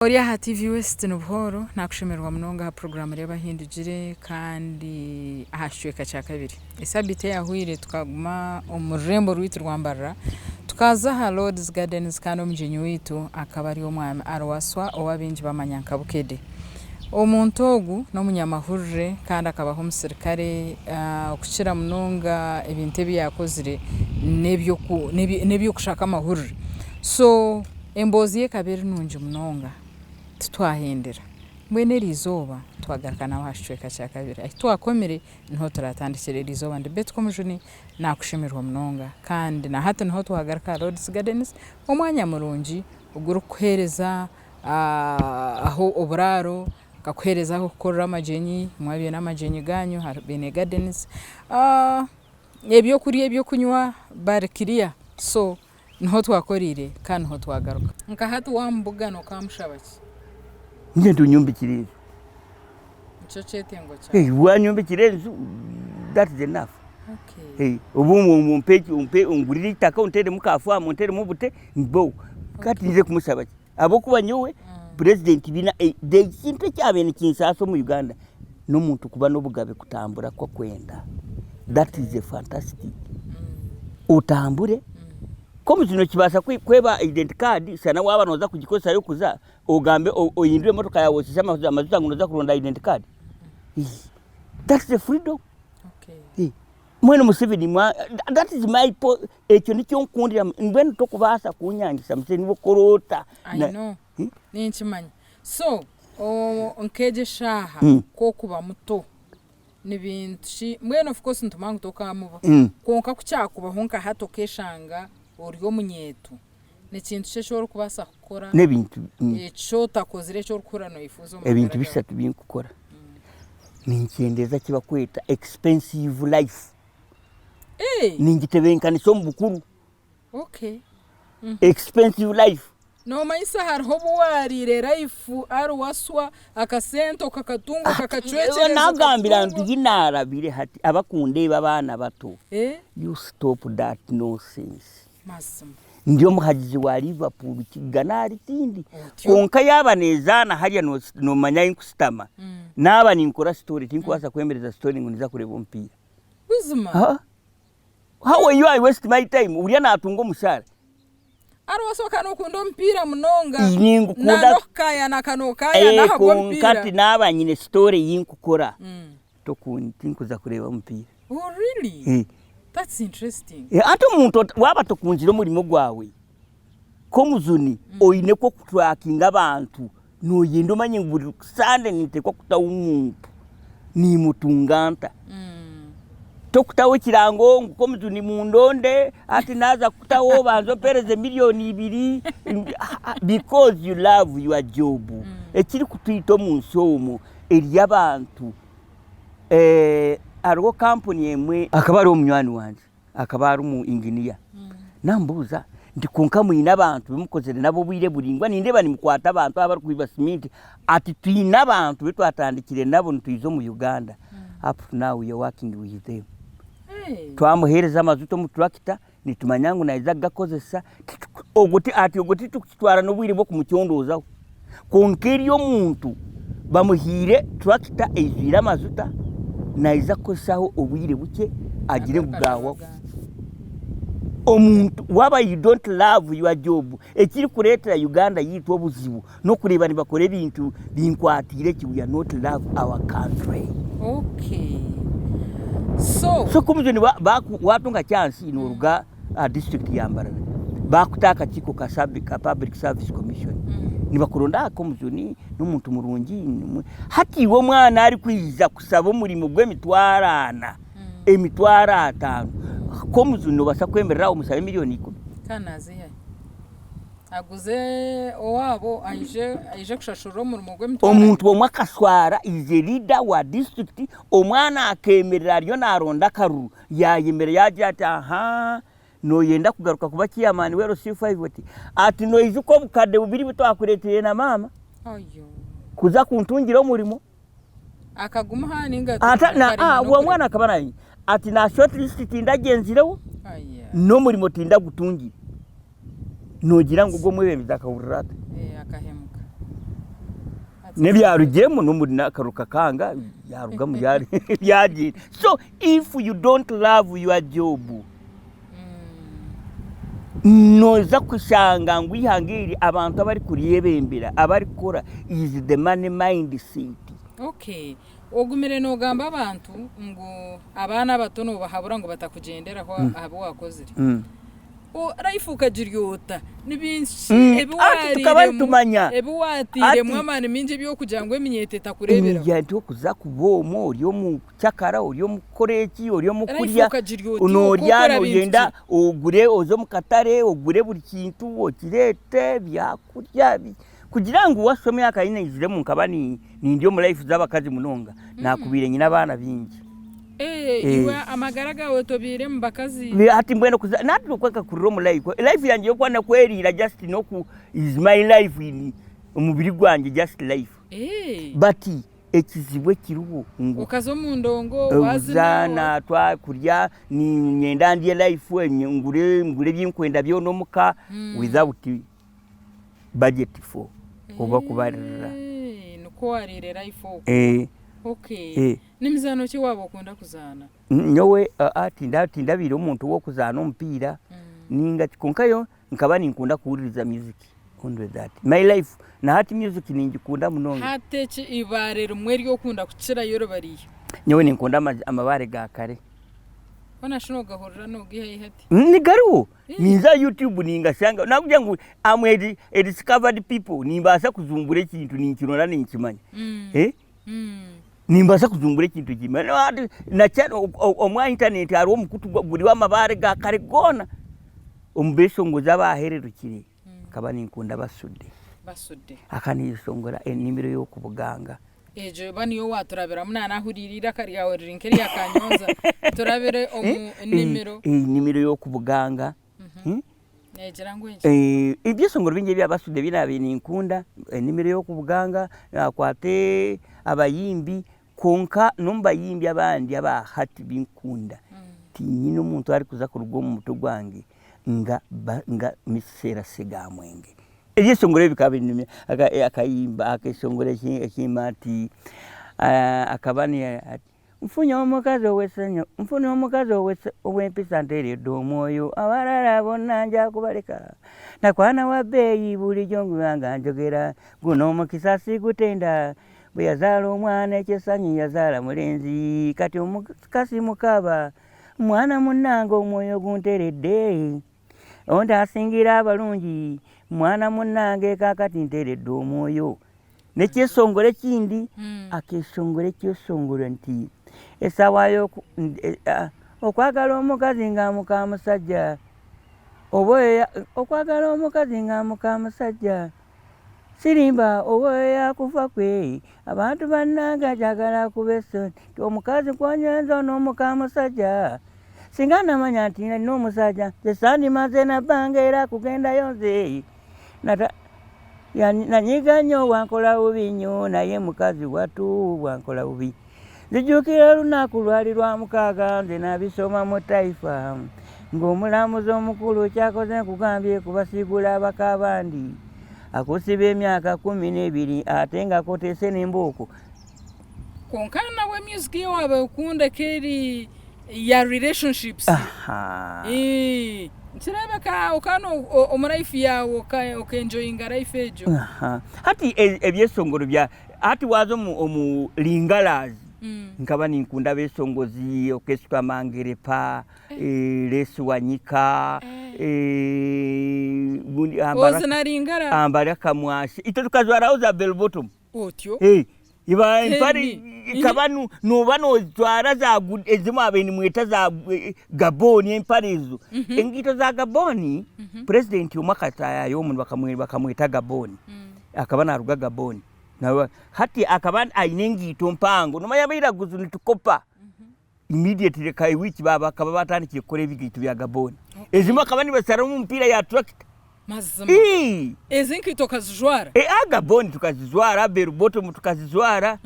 Ori aha TV West ni Buhooro, nakushemererwa munonga aha puroguraamu Reeba Ahindugire kandi aha kicweka kya kabiri. Esabiiti eyahweire tukaguma omu rurembo rwaitu rwa Mbarara tukaza aha Lord's Gardens kandi omugyenyi waitu akaba ari omwami Arwaswa ou abaingi bamanya nka Bukede. Omuntu ogu n'omunyamahurire kandi akabaho omusirikare okukira munonga ebintu ebi yaakozire n'eby'okushaka amahurire. So emboozi ye ekaba eri nungi munonga titwahendera. Mbwenu eri izooba twagaruka nawe aha kicweka kya kabiri. Ahu twakomire niho turatandikire eri izooba. Ndi Betty Komujuni naakushemererwa munonga kandi na hati niho twagaruka aha Lord's Gardens, omwanya murungi ogurikukuheereza ahu oburaaro, bakakuheereza ah'okukorera amagyenyi, mwaba mwine amagyenyi gaanyu baine gardens, ebyokurya ebyokunywa bari clear so niho twakoreire kandi niho twagaruka. Nka hati waamubugana okaamushaba ki? Nyowe nti onyombekire enju. Nikyo kyetengo kyawe? Wanyombekire enju that is enough. Oba ompe ongurire eitaka onteremu ka faamu onteremu obute mbeho. Hati nyije kumushaba ki? Ahabw'okuba nyowe purezidenti biine ekintu ekyabaire nikinsaasa omu Uganda n'omuntu kuba n'obugabe kutambura oku arikwenda. That is a fantastic. Otambure, nk'omuzi nokibaasa kweba identity card shana waaba nooza kugikozesa y'okuza ogambe ohindure emotoka yaawe osiise amajuta ngu nooza kuronda identity card. That is a freedom. Mbwenu Museveni that is my Ekyo nikyo nkundira mbwenu tokubaasa kunyangisa Museveni nobu okukora ota. I know. Ninkimanya. So, nk'egyo eshaaha ku okuba muto, ni bintu ki, mbwenu of course nitumanya ngu tokamuba, kwonka ku kyakubaho nka hati okeshanga ori omunyeeto, ni kintu ki eki orikubaasa kukora N'ebintu eki otakozire eki orikuhurira noyefuuza omu magara Ebintu gaawe? bishatu binkukora, ninkyendeeza eki bakweta expensive life. Ningitebenkanisa omu bukuru. Expensive life. Nomanyisa hariho obu wariire life ari waswa akasente okakatunga okakacwekyereza. Nagambira nti yi narabire hati abakundeeba abaana bato you stop that nonsense. Mazima. Ndi omuhagizi wa Liverpool kigana ahari tindi. Kwonka yaaba nezaana harya nomanya ahi nkusitama. Naaba ninkora story tinkubaasa kwemereza story ngu ninza kureeba omupiira. Buzima. Ha? How are you I waste my time? Uriya natunga omushara. Ari wasoka nokunda omupiira munonga. Ningukunda. Nanokukayana ka nokayana Eh, ahabw'omupiira. kwonka ti naaba nyine story ei nkukora Mm. toku tinkuza kureeba omupiira. Oh really? Eh. That's interesting. Eh, anti omuntu ot- waaba tokunzire omurimo gwawe k'omujuni oine ku okuturakinga abantu Noyenda omanye ngu buri Sande ninteekwa kutaho omuntu, nimutunga nta? Tokutaho ekirango ngu k'omujuni mundonde, hati naaza kukutaho obanze ompeereze miriyoni ibiri, because you love your job. Ekirikutwita omu nsi omu eriyo abantu, hariho kampuni emwe, akaba ari munywani wangye. Akaba ari omu inginiya. Namubuuza nti kwonka mwine abantu bu mukozire nabo obwire buraingwa nindeeba nimukwata abantu abarikwiba siminti. Ati twine abantu bu twatandikire nabo nitwiza omu Uganda up to now we are working with them. Twamuheereza amajuta omu turakita nitumanya ngu naija kugakozesa ogwo ati ogwo titukukitwara n'obwire bw'okumucondoozaho. Kwonka eri omuntu bamuhaire turakita eijwire amajuta, naija kukozesaho obwire bukye agire ngu gaahwaho. Omuntu waaba you don't love your job, ekirikureetera Uganda yaitu obuzibu n'okureeba nibakora ebintu binkwatiire ki, we are not love our country. Okay. So. So ku waatunga chance nooruga aha disiturikiti ya Mbarara baakuta aha kakiiko ka Public Service Commission nibakuronda aha k'omujuni n'omuntu murungi. Hati iwe omwana arikwija kushaba omurimo gw'emitwaro ana, emitwaro ataano, k'omujuni noobaasa kwemerera aho omushabe miriyoni ikumi? Kandi naaziihahi? Aguze owaabo aije kushashurira omurimo gw'emitwaro ana? Omuntu omwe akashwara is a leader wa disiturikiti, omwana akeemerera ariyo naaronda akaruru. Yaayemera yaagira ati, Ahaa, nooyenda kugaruka kuba chairman w'LC5 oti? Ati, Noijuka obukadde bubiri bu twakureeteire na maama kuza kuntungira omurimo? Ogwo mwana akaba naanye. Ati, Na short list tindagyenzireho, n'omurimo tindagutungire. Noogira ngu ogwo omwebembezi akahurira ata? N'ebyarugiremu n'omuri n'akaruru kakanga byarugamu byagyenda. So if you don't love your job, nooza kushanga ngu eihanga eri abantu abarikuryebembera, abarikukora is the money mindset. Okay. Ogumire noogamba abantu ngu abaana abato noobahabura ngu batakugyenderaho aha bi waakozire. Life okagirya ota? Ni bintu ki ebi Ati tukaba waariiremu, nitumanya ebi waatairemu ati amaani maingi eby'okugira ngu eminyeeto etakureeberaho? Niigira nti okuza kuba omwo ori omu kucakara, ori omu kukora eki, ori omu Life kurya, okagirya ota? noorya Okakora bintu nooyenda ki? ogure oze omu katare ogure buri kintu okireete ebyakurya kugira ngu waashusha emyaka ei naiziremu nkaba nindi omu life z'abakazi munonga, naakubaire nyine abaana baingi. Iwe amagara gaawe tobiire omu bakazi? Hati mbwenu okuza nahati nokuba nkakurira omu life, life yangye y'okuba nakweriira just noku is my life in omubiri gwangye just life but ekizibu ekiriho ngu. Okaza omu ndongo waazina. Obuzaana twakurya niinyenda ndye life ngure ngure ebinkwenda byona omuka without budget for oba kubaririra. Nikwo wariire life okwo. Okay. Ni mizaano ki waaba okunda kuzaana? Nyowe tindabaire omuntu w'okuzaana omupiira ninga ki kwonka yo nkaba ninkunda kuhuririza music only that. My life na hati music ningikunda munonga. Hati eki eibaare rimwe eri okunda kukirayo riba riiha? Nyowe ninkunda amabaare ga kare. Hoona shi noogahurira noogaiha hi hati? Nigariho, ninza aha YouTube ningashanga nakugira ngu am a discovered people nimbaasa kujumbura ekintu ninkirora ninkimanya. Nimbaasa kujumbura ekintu kimwe. Omu aha intaneti hariho omukutu guriho amabaare ga kare goona. Omu beeshongozi abaahererukire nkaba ninkunda Basude. Akaba naayeshongora enimiro y'okubuganga. Egyo eba niyo waaturabiramu naanahuriire eiraka ryawe riri nk'erya Kanyonza. Turabire omu nimiro. Enimiro y'okubuganga. Neegira ngu enki? Ebyeshongoro bingi ebya Basuda ebi naabaire ninkunda, enimiro y'okubuganga, naakwata abayimbi, kwonka n'omu bayimbi abandi aba hati abu nkukunda, tiinyine omuntu arikuza kuruga omu mutwe gwange nga nga Miss Sarah Ssegamwenge. Ebyeshongoro ebi bikaba binyumira, akayimba akeshongoro ekihimba ati akaba ni. Nfunye omukazi ow'essanyu, nfunye omukazi ow'empisa nteeredde omwoyo, abalala bonna nja kubaleka. Nakwana wa bbeeyi bulijjo nguma nga njogera, guno omukisa sigutenda. Bwe yazaala omwana eky'essanyu yazaala mulenzi, kati omukazi mukaaba, mwana munnange omwoyo gunteredde. Onti asingira abalungi, mwana munnange kaakati nteeredde omwoyo. N'ekyeshongoro ekindi, akeeshongora ekyeshongoro nti, Esaawa y'oku okwagala omukazi nga muka musajja, oba oyo okwagala omukazi nga muka musajja, sirimba oba oyo yaakufa kwe, abantu bannange njagala kuba esoni, nti omukazi kwonyenza ono muka musajja, singa namanya nti nina omusajja, nze sandimaze na bbanga era kugendayo nze. Nanyiiga nnyo bwankola bubi nnyo naye mukazi wattu bwankola bubi. Nzijukira olunaku lwali lwa mukaaga nze nabisoma mu Taifa ng'omulamuzi omukulu kyakoze nkugambye kubasiigula bakabandi akusiba emyaka 12 ate nga koteese n'embooko. Kwonka nabwe music ye waaba okunda ka eri ya relationships. Aha. Eeh nikireebeka okaba omu life yaawe oka enjoyinga life egyo. Aha. Hati ebyeshongoro bya hati waaza omu omu Lingalazi nkaba ninkunda abeshongozi Orchestra Mangerepa, Les Wanyika, gundi Ozina Lingala? Ambaraka Mwashe. Itwe tukajwaraho za bell bottom. Otyo. Iba empare ikaba nooba noojwara za ezi mwabaire nimweta za Gabon empare ezo. Engaito za Gabon, purezidenti omwe akataayaaya omu bakamweta Gabon. Akaba naaruga Gabon. Hati akaba aine engaito mpango, noomanya abairaguju nitukopa. Immediately ka wiiki bakaba batandikire kukora ebigaito bya Gabon. Ezimwe bakaba nibazisaramu omupiira ya tractor. Mazima. Ii! Ezi nkaito okazijwara? Eeh Gabon tukazijwara, bell bottom tukazijwara.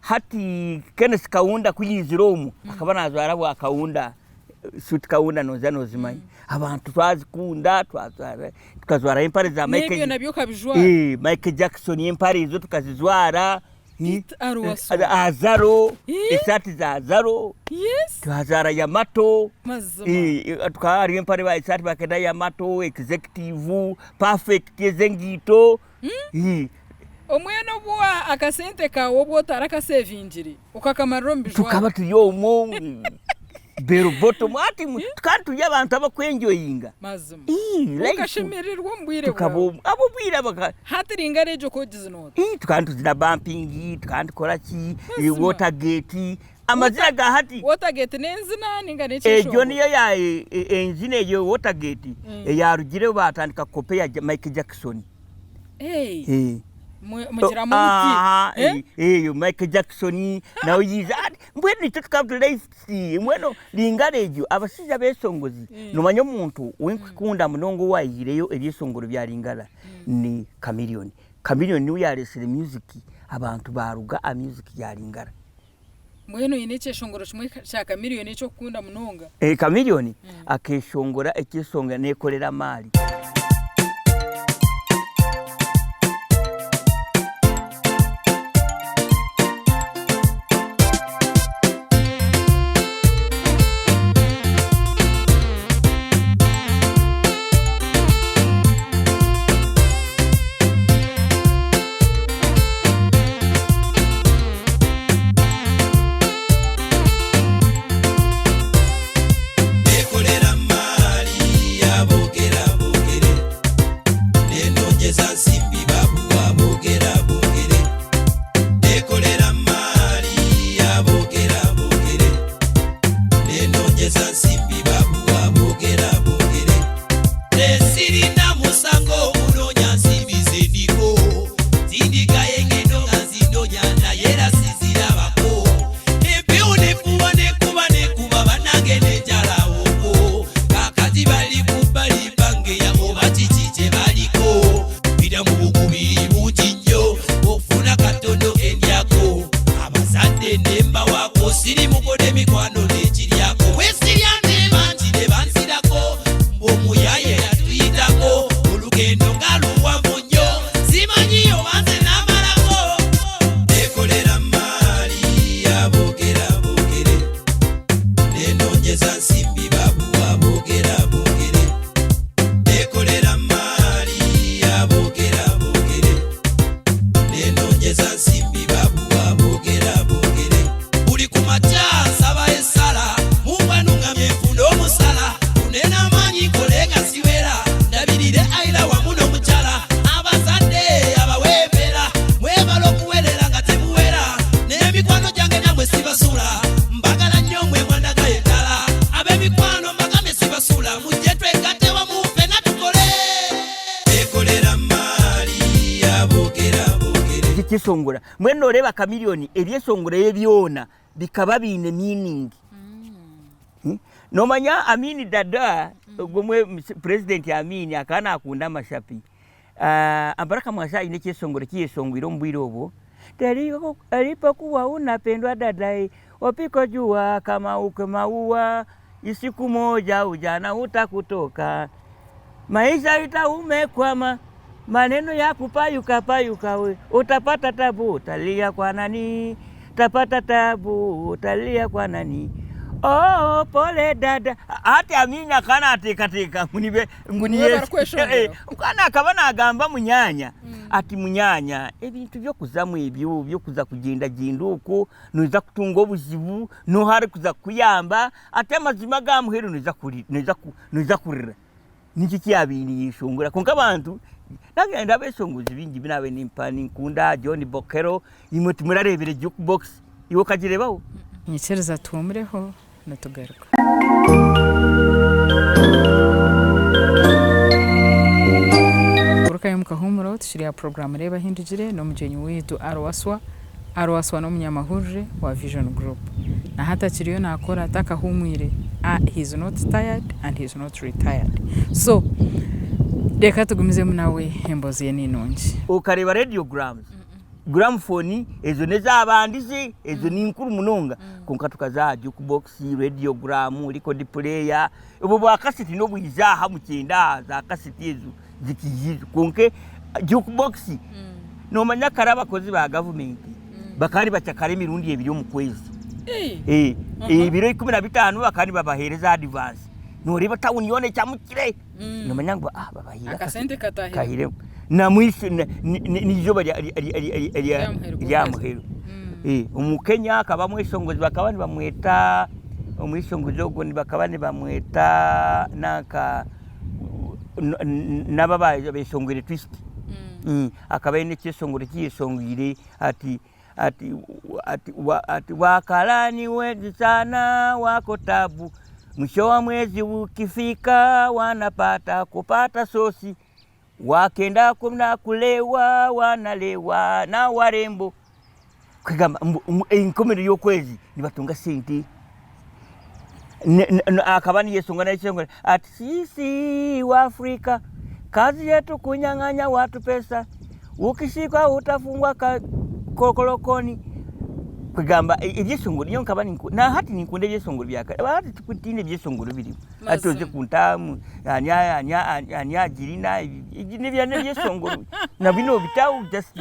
Hati Kenneth Kaunda ku yaizire omu akaba najwara bwa Kaunda. Suit Kaunda noza nozimanya. Abantu twazikunda twajwara tukajwara empare za N'ebyo Michael nabyo okabijwara? Eh, Michael Jackson empare ezo tukazijwara. It Aruwaso. Azaro, Eh? esaati za Azaro, Yes. twajwara Yamato. Mazima. Eh, tukaba hariyo empare ba esaati bakenda Yamato, Executive, Perfect ez'engaito. Eh, Omwene obu akasente kaawe obu otarakasevingire okakamarira omu bijwaro. Tukaba turi omwo bell bottom hati tukaba turi abantu abakwenjoyinga. Mazima. Ii, life. Okashemererwa omu bwire Tukaba bwawe. omu ab'obwire abaka Hati ringana egyo ku ogizina ota? Ii, tukaba nituzina bampingi, tukaba nitukora ki, Mazima. watergate, amazina ga hati. Watergate n'enzina ninga Egyo n'ekyeshongoro? niyo ya enzina egyo watergate eyarugireho batandika kukopa eya Michael Jackson. Hey. Eh. Mugiramu muti Aha, eh? eh, eyo Michael Jackson nawe yiza ati mbwenu itwe tukaba turi life mbwenu ringana egyo abashaija abeshongozi nomanya omuntu ou nkukunda munonga owayihireyo ebyeshongoro bya ringana ni Chameleone. Chameleone niwe yaresire music abantu baruga aha music ya ringana. Mbwenu oine ekyeshongoro kimwe kya Chameleone eki orikukunda munonga? Eh, Chameleone akeshongora ekyeshongoro nekorera amaari. Nekolera maali aboogera boogere nenoonyeza nsimbi babuwa boogera boogere nekolera maali aboogera boogere nenoonyeza nsimbi babuwa boogera boogere Sirina musango kunoonya nsimbi ze ndiko Nsindikayo engendo nga nzinoonya naye era sizirabako Empewo n'efuuwa n'ekuba n'ekuba bannange n'enjala okwo Kaakati bali ku bbali bangeya oba kiki kye baliko Mpita mu bukubiri bungi nnyo okufuna katono ke ndyako Abazadde ne mbawaako siri mukodo emikwano n'ekiryako Bwe sirya ne bangi ne banzirako mbu omuyaaye yatuyitako Olugendo nga luwanvu nnyo simanyi oba nze naamalako Neekolera mmaali aboogera boogere Nenoonyeza nsimbi babuwa boogera boogere Neekolera mmaali aboogera boogere Nenoonyeza nsimbi babuwa boogera boogere Buli ku makya nsaba essala Mungu anungamye nfune omusala Nfune n'amaanyi nkole nga siwera Ndabirire Ayla wamu n'omukyala Abazadde abawe empeera Mwebale okuwerera nga temuwera N'emikwano gyange nammwe sibasuula Mbagala nnyo mwe mwandaga eddala Ab'emikwano mbagambye sibasuula Mujje twegatte wamu ffenna tukole Neekolera mmaali aboogera boogere Ekyeshongora mbwenu noreeba Chameleone ebyeshongoro ebye byona bikaba biine meaning. Nomanya Amin Dada ogwo omwe president Amin akaba nakunda amashapi. Baraka Mwasha aine ekyeshongoro eki yeshongwire omu bwire obwo, Alipokuwa unapendwa dada wapiko jua kama uko maua isiku moja ujana utakutoka maisha ita umekwama maneno ya kupayuka payuka we utapata tabu utalia kwa nani utapata tabu utalia kwa nani oh pole dada hati Amini akaba nateekateeka ngu nibe ngu ni Niwe Yesu. barikweshongora. Eh, kandi akaba nagamba munyaanya ati munyaanya ebintu by'okuzamu ebyo by'okuza kugyendagyenda okwo noija kutunga obuzibu n'oha arikuza kukuyamba ati amazima aga muheru noija kuri noija ku noija kurira. Nikyo eki yaabaire naayeshongora kwonka abantu nagenda abeshongozi baingi abu naabaire nimpa ninkunda John Bokero imwe timurareebire Juke Box iwe okagireebaho? Nyikiriza tuhuumureho nitugaruka. Garukayo omu kahuumuro tukiri aha puroguraamu Reeba Ahindugire n'omugyenyi waitu Arwaswa. Arwaswa n'omunyamahurire wa Vision Group. Na hati akiriyo naakora takahumwire. He is not tired and he is not retired. So reka tugumizemu nawe emboozi ye ni nungi. Okareeba radiograms? Gramophone ezo n'ezabandize, ezo ni nkuru munonga kwonka tukaza aha juke box, radiogram, record player, obwo bwa kaseti n'obwija aha omu kyenda aha za kaseti ezo zikaija ezo kwonka juke box noomanya kare abakozi ba gavumenti bakaba nibakyakara emirundi ebiri omu kwezi. Ebiro 15 bakaba nibabaheereza adivansi. Nooreeba tawuni yoona ecamukire. Noomanya ngu babahaire Akasente katahiremu. Katahiremu. Na mwisho n'eizooba rya muheru. Omu Kenya hakaba omweshongozi bakaba nibamweta, omweshongozi ogwo bakaba nibamweta nanka n'aba abeshongwire twist. Akaba aine ekyeshongoro eki yeshongwire ati ati ati ati wakalani wengi sana wako tabu, mwisho wa mwezi ukifika wanapata kupata sosi, wakenda kuna kulewa wanalewa na warembo. Kwegamba mbu enkomerero y'okwezi nibatunga sente. Akaba nayeshongora nayeshongora ati sisi Waafrika kazi yetu kunyang'anya watu pesa ukishikwa utafungwa kokorokoni. Kugamba ebyeshongoro nyowe nkaba ninkunda na hati ninkunda ebyeshongoro bya kare hati tihine ebyeshongoro ebiriho hati oze kunta ani ani agirina ebi nebyeshongoro nabyo nobitaho just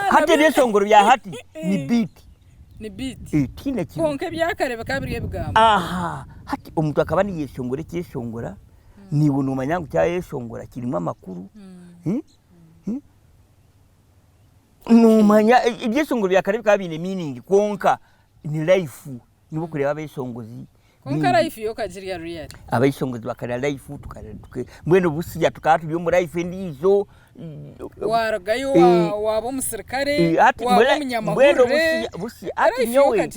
hati ebyeshongoro bya hati ni beat. Ni beat. Eh, tihaine kiriho. Kwonka ebya kare bikaba biri ebigambo. Aha, hati omuntu akaba nayeshongora ekyeshongora, naiwe noomanya ngu kyayeshongora kirimu amakuru. Noomanya ebyeshongoro bya kare bikaba biine meaning kwonka ni life. Niiwe orikureeba abeshongozi Kwonka life yo okagirya really. Abeshongozi bakarya life mbwenu busiya tukaba turi omu life endiijo. Warugayo waaba omusirikare, waaba omunyamahurire, hati nyowe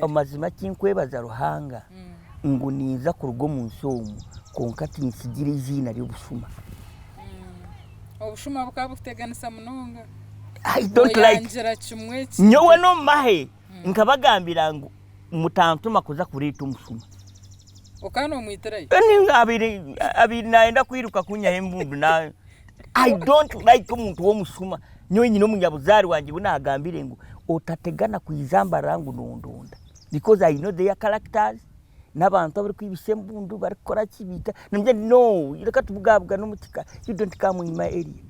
omu mazima tinkwebaza Ruhanga ngu ninza kuruga omu nsi omu kwonka tintsigire eiziina ry'obushuma. Obushuma bukaba bukuteganisa munonga? I don't like. Oyangira kimwe Nyowe n'omu mahe nkabagambira ngu mutantuma kuza kureeta omushuma. Okaba nomwitirayo? Abaire abaire nayenda kwiruka kunyihaho embundu na I don't like omuntu w'omushuma. Nyowe nyine omunyabuzaare wangye ou nagambire ngu otategana kwija mbarara ngu nondonda because I know their characters n'abantu abarikwibisa embundu barikukora ki baita ningira nti no reka tubugabugane omu kika you don't come in my area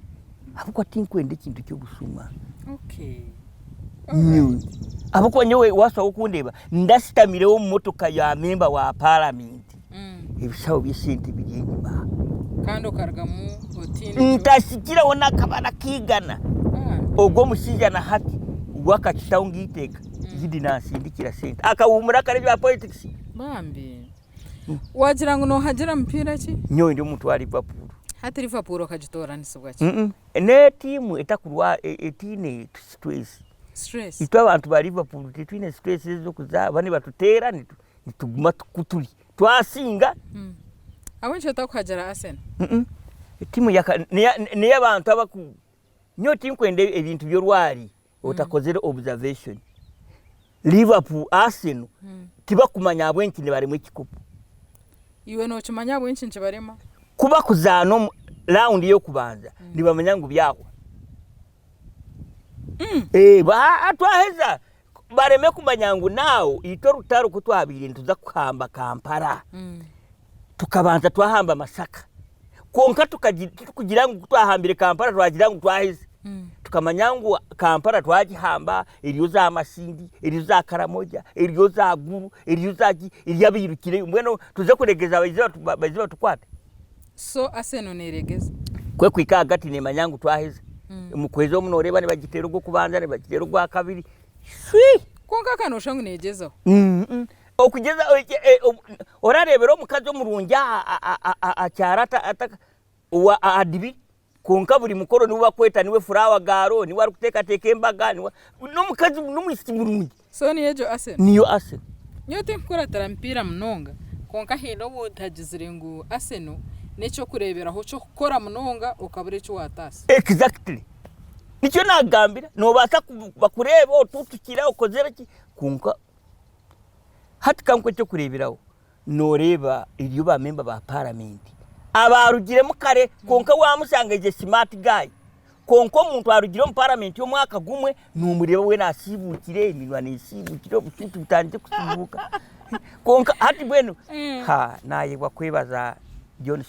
ahabw'okuba tinkwenda ekintu ky'obushuma. Okay. Nyowe ahabw'okuba nyowe waashaho kundeeba ndashutamireho omu motoka ya memba wa paramenti ebishaho by'esente biri enyima. Kandi okarugamu otaine eki. Ntashikireho n'akabara k'eigana. Ogwo omushaija na hati we akakitaho ngu eiteeka Gidi nansindikira sente. Akahuumura kare ebya politics. Bambi. Wagira ngu noohagira mupiira ki? Nyowe ndi omuntu wa Liverpool. Hati Liverpool okagitooranisibwa ki? N'etiimu etakurwa etaine stress. Stress. Itwe abantu ba Liverpool titwine stress ez'okuza ba nibatuteera nituguma ku turi. Twasinga. Ahabw'enki otakuhagira Arsenal? Etiimu n'ey'abantu abaku nyowe tinkwenda ebintu by'orwari otakozire observation. Liverpool, Arsenal tibakumanya ahabw'enki nibaremwa ekikopo. Iwe nookimanya ahabw'enki nikibarema? Ku bakuzaana omu raawundi y'okubanza nibamanya ngu byahwa. Twaheza bareme kumanya ngu naawe itwe orutaro ku twabaire nituza kuhamba Kampala, tukabanza twahamba Masaka. Kwonka tikugira ngu ku twahambire Kampala twagira ngu twaheza. Tukamanya ngu Kampala twagihamba eriyo za Masindi, eriyo za Karamoja, eriyo za Gulu, eriyo za ki, eriyo abairukireyo. Mbwenu tuze kuregeza baije batukwate? So Arsenal neregeza? Ku ekuhika ahagati neemanya ngu twaheza. Omu kuheza omu nooreeba nibagiteera ogw'okubanza, nibagiteera ogwakabiri. Shwi! Kwonka ka nooshusha ngu neegyezaho. Okugyeza orareebera omukazi omurungi aha kyaro aha dibi kwonka buri mukoro niwe bakweta niwe furawa gaaro niwe arikuteekateeka embaga n'omukazi n'omwishiki murungi. So niyo egyo Arsenal? Niyo Arsenal. Nyowe tinkukuratira mipiira munonga kwonka haine obu ntagizire ngu Arsenal n'ekyokureeberaho ky'okukora munonga okabura eki waataasa. Exactly. Nikyo naakugambira noobaasa bakureebe otuutukire okozire ki kwonka Hati ka nkuhe eky'okureeberaho, nooreeba eriyo ba memba ba paramenti abaarugiremu kare kwonka waamushanga is a smart guy. Kwonka omuntu arugire omu paramenti omwaka gumwe nomureeba weena asiibuukire, eminwa nesiibukire, obushuuti butandikire kusiibuuka. Kwonka hati mbwenu ha nayebwa kwebaza John,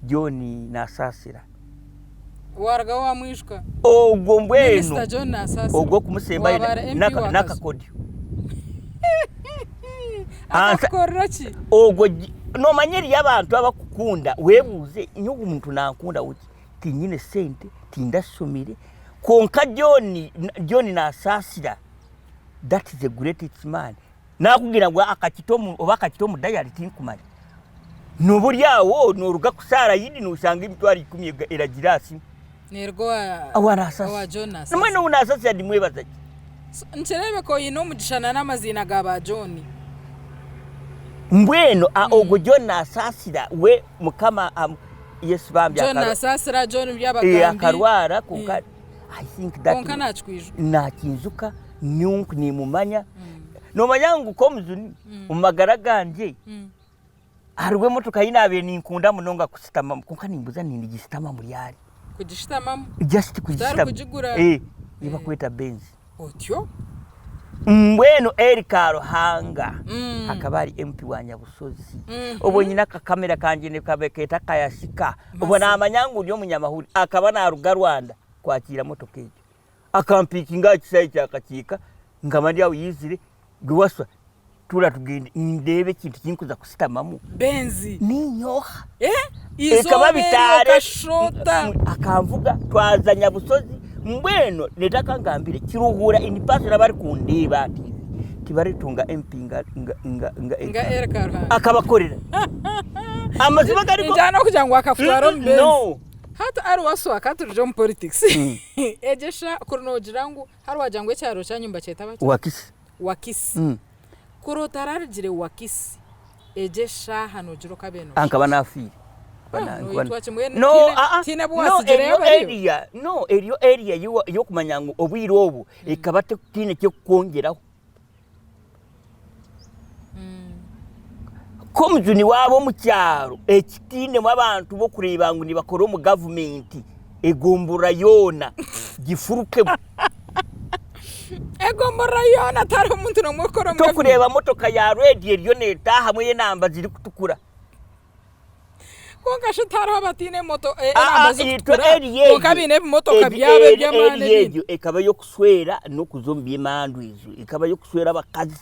John Nasaasira. Warugaho wamwijuka? Ogwo mbwenu Minisita John Nasaasira. ogwo okumusembayo Waaba ari MP wa Kazo. n'akakodyo. Akakukorera ki? Ogwo nomanya eriyo abantu abakukunda webuuze nyowe ogu muntu nankunda ki? Tinyine sente, tindashomire kwonka John, John Nasaasira that is a greatest man. Nakugira ngu akakita omu oba akakita omu dayari tinkumanya. Nooba ori aho nooruga kusaara yidi nooshanga emitwaro ikumi eragiire aha simu. Neeruga owa Owa Naasasi. owa John Naasasi. Mbwenu ou Naasasi ndimwebaza ki? So, nikireebeka oine omugisha na n'amaziina ga ba John. Mbwenu a- ogwo John Nasaasira we Mukama amu Yesu bambi John akarwa Nasaasira, John eh, Byabagambi. akarwara kwonka I think that Kwonka naakikwijuka. nakinjuka nyowe nimumanya. Noomanya ngu nk'omujuni omu magara gangye hariho emotoka ei naabaire ninkunda munonga kushutamamu kwonka nimbuuza nindigishutamamu ryari? Kugishutamamu? Just kugishutama. kugigura? Eh, ei barikweta Benz. Otyo? Mbwenu Eli Karuhanga akaba ari MP wa Nyabusozi. Obwo nyine akakamera kangye nikakeeta akayashika. Obwo naamanya ngu ndi omunyamahurire. Akaba naaruga Rwanda kwakiira motoka egyo. Akampiikinga aha kishaayi kya Kakiika, nkaba ndi aho yaizire, gwe waswa tuura tugyende ndeebe ekintu eki ndikuza kushutamamu. Benzi. Niinye oha? Eh, Ekaba izooba eryo bitaare okashoota. Akanvuga twaza Nyabusozi mbwenu reero akangambira Kiruhura in person abarikundeeba aha TV tibaritunga MP nga nga nga nga Nga Eric Karuhanga. Akabakorera. Amazima gari go. Ningira n'okugira ngu akakutwara omu Benzi. No. Hati ari waswa ka turugye omu politics. Egyesha kuri noogira ngu hari wagira ngu ekyaro kyanyu nibakyeta bata? Wakisi. Wakisi. Kuri otararugire Wakisi egyo eshaaha noogira okabaire Ah, nkaba nooshusha nafiire. ki? Nkaba Ah, nkaba noitwa ki mbwenu No, tihaine ah, ah, tihaine abu no, waatsigireyo eriyo abariyo? area, no, eriyo area y'owa- y'okumanya ngu obwire obu ekaba tihaine ky'okukwongyeraho. Nk'omujuni waaba omu kyaro ekitainemu abantu b'okureeba ngu nibakora omu gavumenti, egomborora yoona gifurukemu. Egomborora yoona tihariho muntu n'omwe orikukora omu gavumenti. Torikureeba motoka ya reedi eriyo netaahamu ey'enamba zirikutukura. Kwonka shi tihariho abataine moto Aa, enamba itwe zirikutukura area kwonka egyo, baine ebimotoka egi- byabo eri- eby'amaani area ebindi. egyo ekaba ey'okushwera n'okuza omu by'emandu ezo, ekaba ey'okushwera abakazi.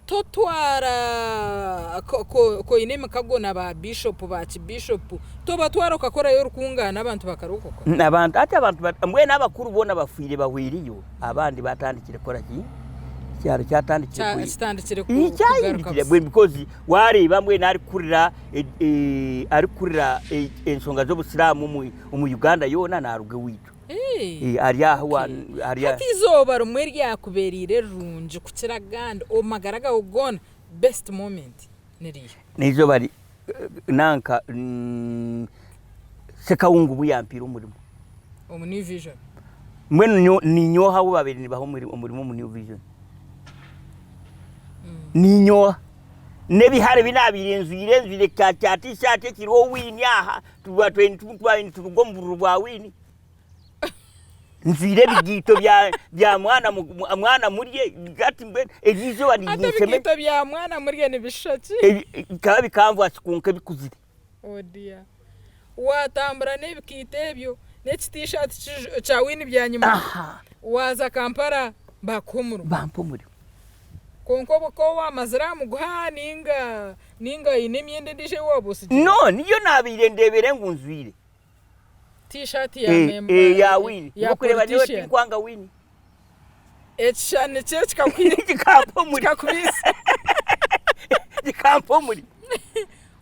Totwara ku ku ku oine emikago na ba bishopu ba kibishopu tobatwara okakorayo orukungaana abantu bakarokoka? Abantu hati abantu ba- mbwenu abakuru boona bafiire bahweireyo, abandi batandikire kukora ki? Ekyaro kyatandikire Kya- kwe- kitandikire ku- Ii, kugaruka kyahindukire busya. mbwenu because waareeba mbwenu arikukurira arikukurira enshonga z'obusiraamu omu Uganda yoona naaruga owaitu. Ari aha ari Hati eizooba rimwe eryakubereire rirungi kukira agandi omu magara gaawe goona, best moment ni riiha? N'eizooba nanka Ssekawunga obu yampiire omurimo. Omu New Vision? Mbwenu niinye oha abu baabaire nibaha omurimo omu New Vision? Niinye oha? N'ebihare bi naabaire njwaire, njwaire kya kya tishaati ekiriho wiini aha, twabaire nituruga omu bururu bwa wiini. Njwaire ebigaito bya bya mwana mwana murye, hati mbwenu eryo izooba Hati nirinshemeza. ebigaito bya mwana murye nibishusha ki? Bikaba bikanvasi kwonka ebikuzire. Oh dear. Waatambura n'ebikaito ebyo n'ekitiishaati kya wiini byanyima, waaza Kampala baakuha omurimo. Bampa omurimo. Kwonka obwo ka waamazire aha muguha nainga nainga oine emyenda endiijo ei waaba otsigire? No, niyo naabaire ndeebere ngu njwaire. Tiishaati ya memba Ya wiini. ya Orikureeba nyowe politician. tinkwanga wiini. Ekishushani kye kikakuhi Kikampa omurimo. kikakubiisa. Kikampa omurimo.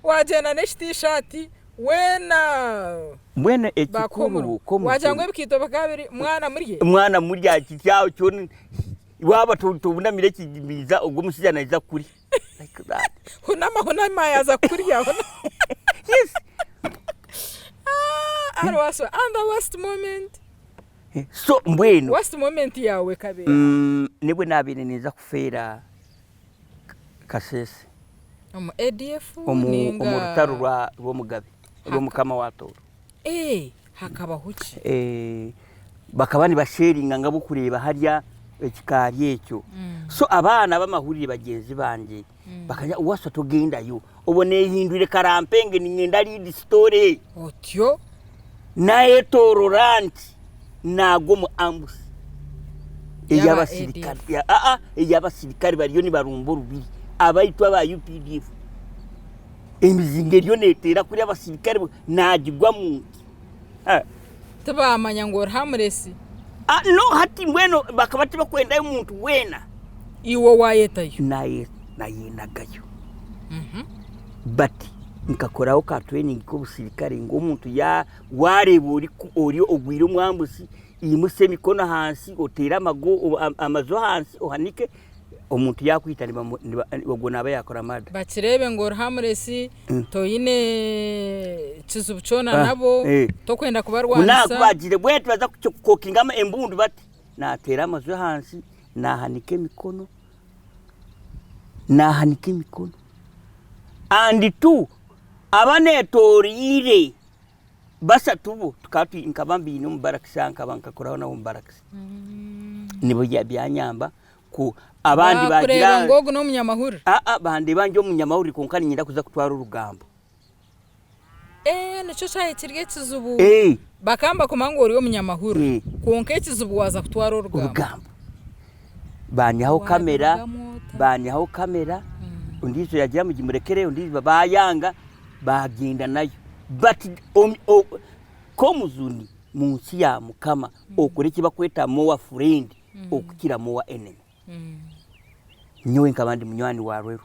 Waagyenda n'ekitiishaati weena Mbwenu bakuha ekikuru omurimo. k'omutima. Waagira ngu ebikaito bikaba biri mwana murye. Mwana murye aha kiti aho kyona waaba tobunamire ekigimiiza ogwo omushaija naija kukurya. Like that. Hunama hunama yaaza kukurya. Hunama. Yes. Ah, Arwaso, and the worst moment. So mbwenu. Worst moment yaawe ekaba eha? Nibwe naabaire ninza kufeera Kasese. Omu ADF Omu ninga? rutaro rw'omugabe, rw'omukama wa Tooro. Eh, Hakabaho ki? Bakaba nibasheeringa ngu ahabw'okureeba harya ekikaari ekyo. So abaana ab'amahurire bagyenzi bangye bakagira ngu waasa togendayo. Obwo neehindwire karampenge niinyenda lead story. Otyo? Naayetoorora nti naagwa omu ambush Y'aba ey'abasirikare, aa ey'abasirikare bariyo nibarumba orubiri abaitu aba UPDF. Emizinga eriyo neeteera kuriya abasirikare naagigwamu nti. Tibaamanya ngu ori hamuresi. No hati mbwenu bakaba tibakwendayo muntu weena. Iwe waayetayo? Nayenagayo. But nkakoraho ka training k'obusirikare ngu omuntu waareeba ori ogwire omu ambushi, imutsya emikono ahansi oteere amaju ahansi ohanike. Omuntu yaakwita ogwo naaba yaakora murder. Bakireebe ngu ori harmless, toine kizibu kyona nabo, tokwenda kubarwanisa. Ku baagiire mbwenu tibaza kukokinga embundu bati, naateera amaju ahansi, naahanika emikono, naahanika emikono. And two, abaneetoreire Bashatu bo tukaba twi nkaba mbaine omu barakisi aha nkaba nkakoraho nabo omu barakisi. Nibo byanyamba ku abandi Baakureeba bagira ngu ogu n'omunyamahurire. aa bandeeba ndi omunyamahurire kwonka niinyenda kuza kutwara orugambo. Ee nikyo kyabaire kiri ekizibu. Ee. Bakaba nibakumanya ngu ori omunyamahurire Ee. kwonka ekizibu waaza kutwara orugambo. Orugambo. Banyihaho kamera, Waabirugamu ota? banyihaho kamera, ondiijo yaagira ngu gimurekere, ondiijo baayanga. Baagyenda nayo. But k'omujuni mu nsi ya Mukama okore eki bakweta more friend okukira more enemy. Nyowe nkaba ndi munywani wa Rweru.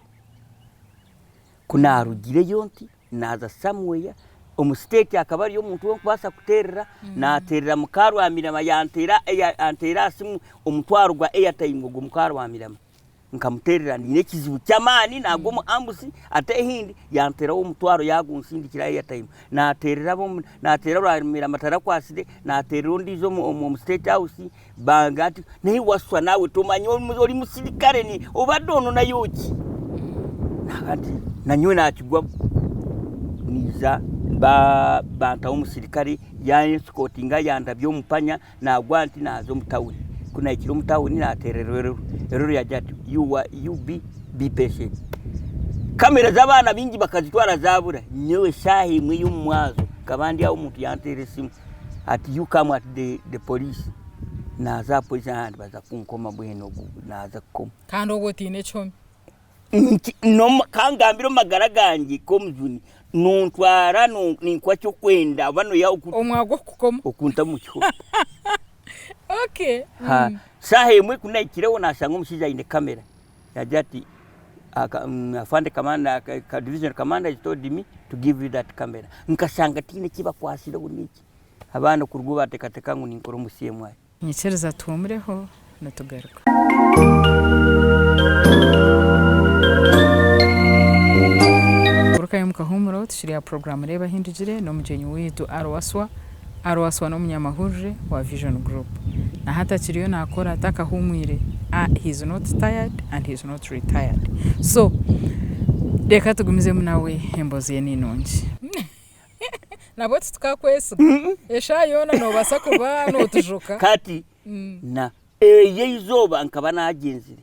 Ku naarugireyo nti naaza somewhere, omu state hakaba hariyo omuntu ou ndikubaasa kuteerera, naateerera muka Rwamirama yanteera aha simu omutwaro gwa airtime ogwo muka Rwamirama. Nkamuteerera nyine ekizibu ky'amaani naagwa omu ambusi ate ehindi yanteeraho omutwaro yaagunsindikira airtime. Naateerera ab'omu naateerera Rwamirama tarakwatsire, naateerera ondiijo omu omu State House banga ati naye waswa naawe tomanya ori musirikare ni obadde ononayo ki? Naagira nti nanyowe naakigwamu naija bantaho omusirikare yaanyesikotinga yandabya omu panya. Naagwa nti naaza omu tawuni, ku naahikire omu tawuni naateera Rweruru, Rweruru yaagira ati you are you be be patient. Kamera z'abaana baingi bakazitwara zaabura, nyowe eshaaha emwe y'omu mwazo nkaba ndi aho omuntu yanteera esimu ati you come at the the police. Naaza aha police naagira baza kunkoma mbwenu ogu naaza kukoma. Kandi obwo otaine ekihome. Ka ngambire omu magara gangye k'omujuni, nontwara ninkuha eki orikwenda oba noiha Omwa gw'okukoma. okunta omu kihome. Okay. Shaaha emwe ku nahikireho nashanga omushaija aine kamera yaagira ati afande commander, division commander has told me to give you that camera. Nkashanga tihaine eki bakwatsireho n'eki. Abaana kuruga obu baateekateeka ngu ninkora omu CMI. Nyikiriza tuhuumureho nitugaruka. Garukayo omu kahuumuro tukiri aha puroguraamu Reeba Ahindugire n'omugyenyi waitu Arwaswa. Arwaswa n'omunyamahurire wa Vision Group. Na hati akiriyo naakora takahuumwire, he is not tired and he is not retired. So reka tugumizemu nawe emboozi ye ni nungi. Nabwo titukakwesiga. Eshaaha yoona noobaasa kuba nootujuka. Kati na eryo eizooba nkaba naagyenzire,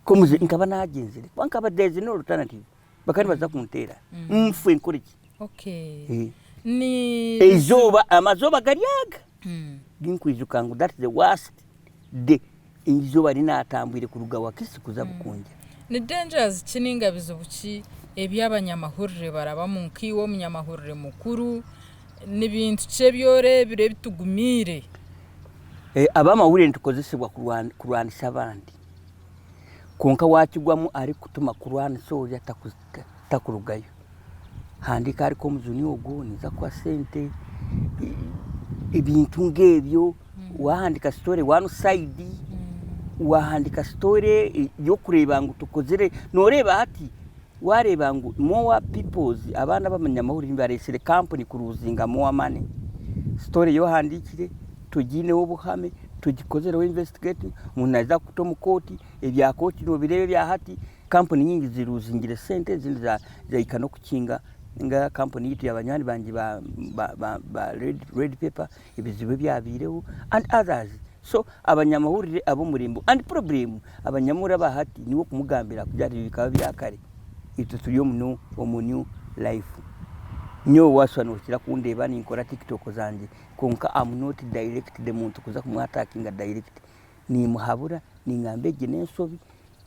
komuze nkaba naagyenzire kuba nkaba there is no alternative bakaba nibaza kunteera nfe nkore ki? Okay. Eh. Ni Eizooba amazooba gari aga ginkwijuka ngu that's the worst day eizooba rinatambwire kuruga Wakisi kuza Bukunja. Ni dangers ki ninga bizibu ki ebi abanyamahurire barabamu nkaiwe omunyamahurire mukuru ni bintu ki ebi oreebire ebitugumiire? Abamahurire nitukozesibwa kurwanisa abandi kwonka wakigwamu arikukutuma kurwanisa ori takurugayo. Handiika ahari komujuni ogwo ninza kukuha sente ebintu nk'ebyo. Wahandiika story one side, wahandiika story y'okureeba ngu tukozire, nooreeba hati waareeba ngu more peoples abaana abanyamahurire bareetsire kampuni kuruzinga more money. Story ei ohandiikire togiineho obuhame, togikozireho investigating, omuntu naaza kukuta omu kooti, ebya kooti noobireeba ebya hati, kampuni nyingi ziruzingire sente ezindi zahika n'okukinga. Ninga kampuni yaitu ya banywani bangye ba ba ba red pepper ebizibu ebyabaireho and others. So abanyamahurire ab'omurembe and problem abanyamahurire aba hati niiwe okumugambira akugira ati ebyo bikaba bya kare itwe turi omu omu new life. Nyowe waashusha nookira kundeeba ninkora tiktok zangye kwonka am not direct the muntu kuza kumu attackinga direct. Niimuhabura ningamba egi n'enshobi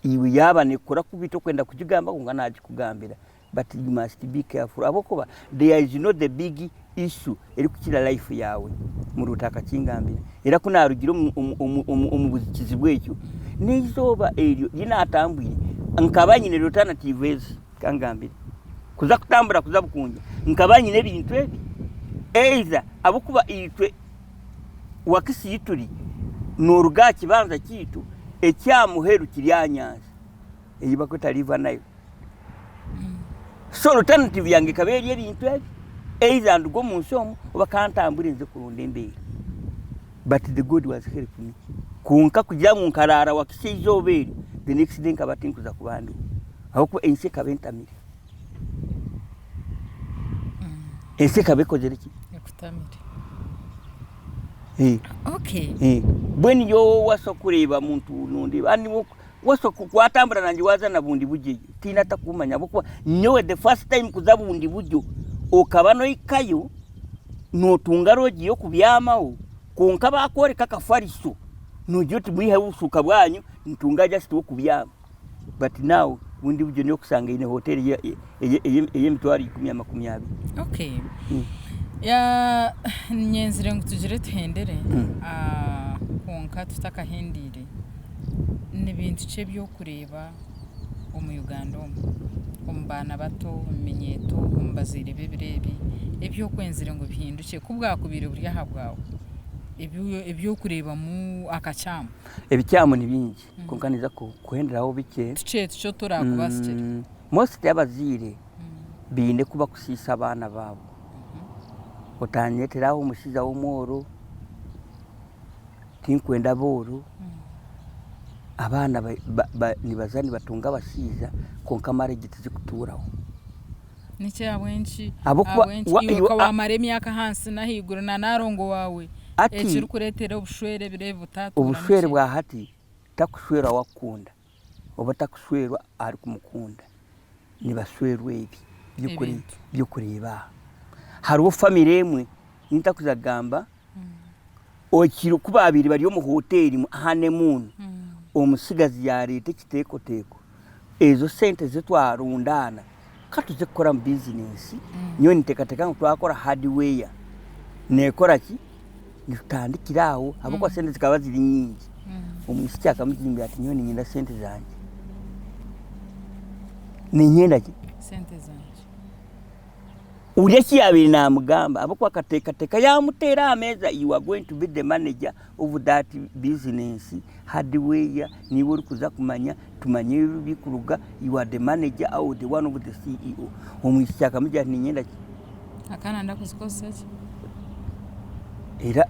iwe yaaba neekukora kubi tokwenda kugigamba kwonka naagikugambira. But you must be careful ahabw'okuba there is no the big issue erikukira life yaawe. Muruuta akakingambira. Era ku naarugire omu kizibu ekyo, n'eizooba eryo ri naatambwire, nkaba nyine alternative ezi, ka ngambire. Kuza kutambura kuza Bukunja, nkaba nyine ebintu ebi, either ahabw'okuba itwe Wakisi ei turi, nooruga aha kibanja kyaitu, eky'aha muheru kiri aha nyanja ei barikweta River Nile. So alternative yange ekaba eri ebintu ebi, either nduge omu nsi omu oba kantambure nze kuronda embeera. But the God was help me. Kwonka kugira ngu nkaraara Wakiso eizooba eryo, the next day nkaba tinkuza kuba ndiho. Ahabw'okuba ensi ekaba entamire. Ensi ekaba ekozire ki? Ekutamire. Eh. Okay. Eh. Mbwenu nyowe waasa kureeba muntu nondeeba and Waso ku watambura nangye waza na bundi buryo eyo tihaine atakumanya ahabw'okuba nyowe the first time kuza bundi buryo okaba nohikayo notunga lodge y'okubyamaho kwonka bakworeka akafariso nogira oti mwiheho obushuuka bwanyu nitunga just ow'okubyama but now bundi buryo nokusanga eine hotel ey'emitwaro ikumi amakumiabiri. Okay. Ya nyenzire ngu tugire tuhendere kwonka tutakahendiire. Ni bintu ki ebi orikureeba omu Uganda omu, omu baana bato, omu minyeeto, omu bazaire b'ebiro ebi, ebi okwenzire ngu bihindukye ku bwakubaire buri aha bwawe, ebi orikureebamu akakyamu? Ebikyamu ni bingi kwonka ninza kuhenderaho bikye. Tukye tukye otu oraakubasikire. Mostly abazaire baine oku bakusiisa abaana baabo. Otanyetera aho omushaija w'omworo. Tinkwenda abooro, abaana nibaza nibatunga abashaija kwonka marriage tizikutuuraho. Niki ahabw'enki ahabw'enki iwe ka wamara emyaka ahansi n'ahaiguru na Nalongo waawe ekirikureetera obushwere ebiro ebi butatuura niki? Obushwere bwa hati takushwerwa owakukunda oba takushwerwa arikumukunda nibashwerwa ebi by'okureeba aha. Hariho family emwe ei ntakuza kugamba. Ekiro ku baabaire bari omu hoteeri honeymoon, omutsigazi yaareeta ekiteekateeko, ezo sente ezi twarundaana ka tuze kukoramu bizinesi, nyowe ninteekateeka ngu twakora hardware neekora ki, nitutandikira aho ahabw'okuba sente zikaba ziri nyingi. Omwishiki akamugimbira ati nyowe niinyenda sente zangye. Niinyenda ki? Sente zangye. Ori eki yaabaire naamugamba ahabw'okuba akateekateeka yaamuteera aha meeza you are going to be the manager of that business, hardware niiwe orikuza kumanya tumanye ebi birikuruga you are the manager or the one of the CEO. Omwishiki akamugira ati niinyenda ki? Akaba nayenda kuzikozesa ki? Era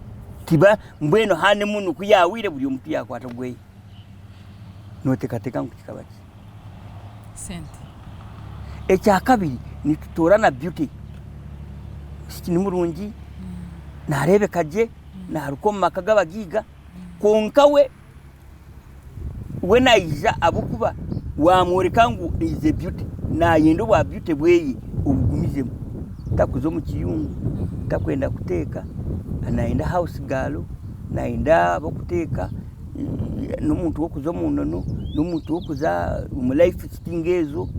tiba mbwenu honeymoon ku yaahwaire buri omuntu yaakwata ogweye. Nooteekateeka ngu kikaba ki? Sente. Ekyakabiri nitutoorana beauty, omwishiki ni murungi, naareebeka gye, naaruga omu maka g'abagaiga kwonka we we naija ahabw'okuba waamworeka ngu is a beauty, naayenda obwa beauty bweye obugumizemu, takuza omu kiyungu, takwenda kuteeka, naayenda house girl, naayenda ab'okuteeka. N'omuntu w'okuza omu nono, n'omuntu w'okuza omu life sitting ezo,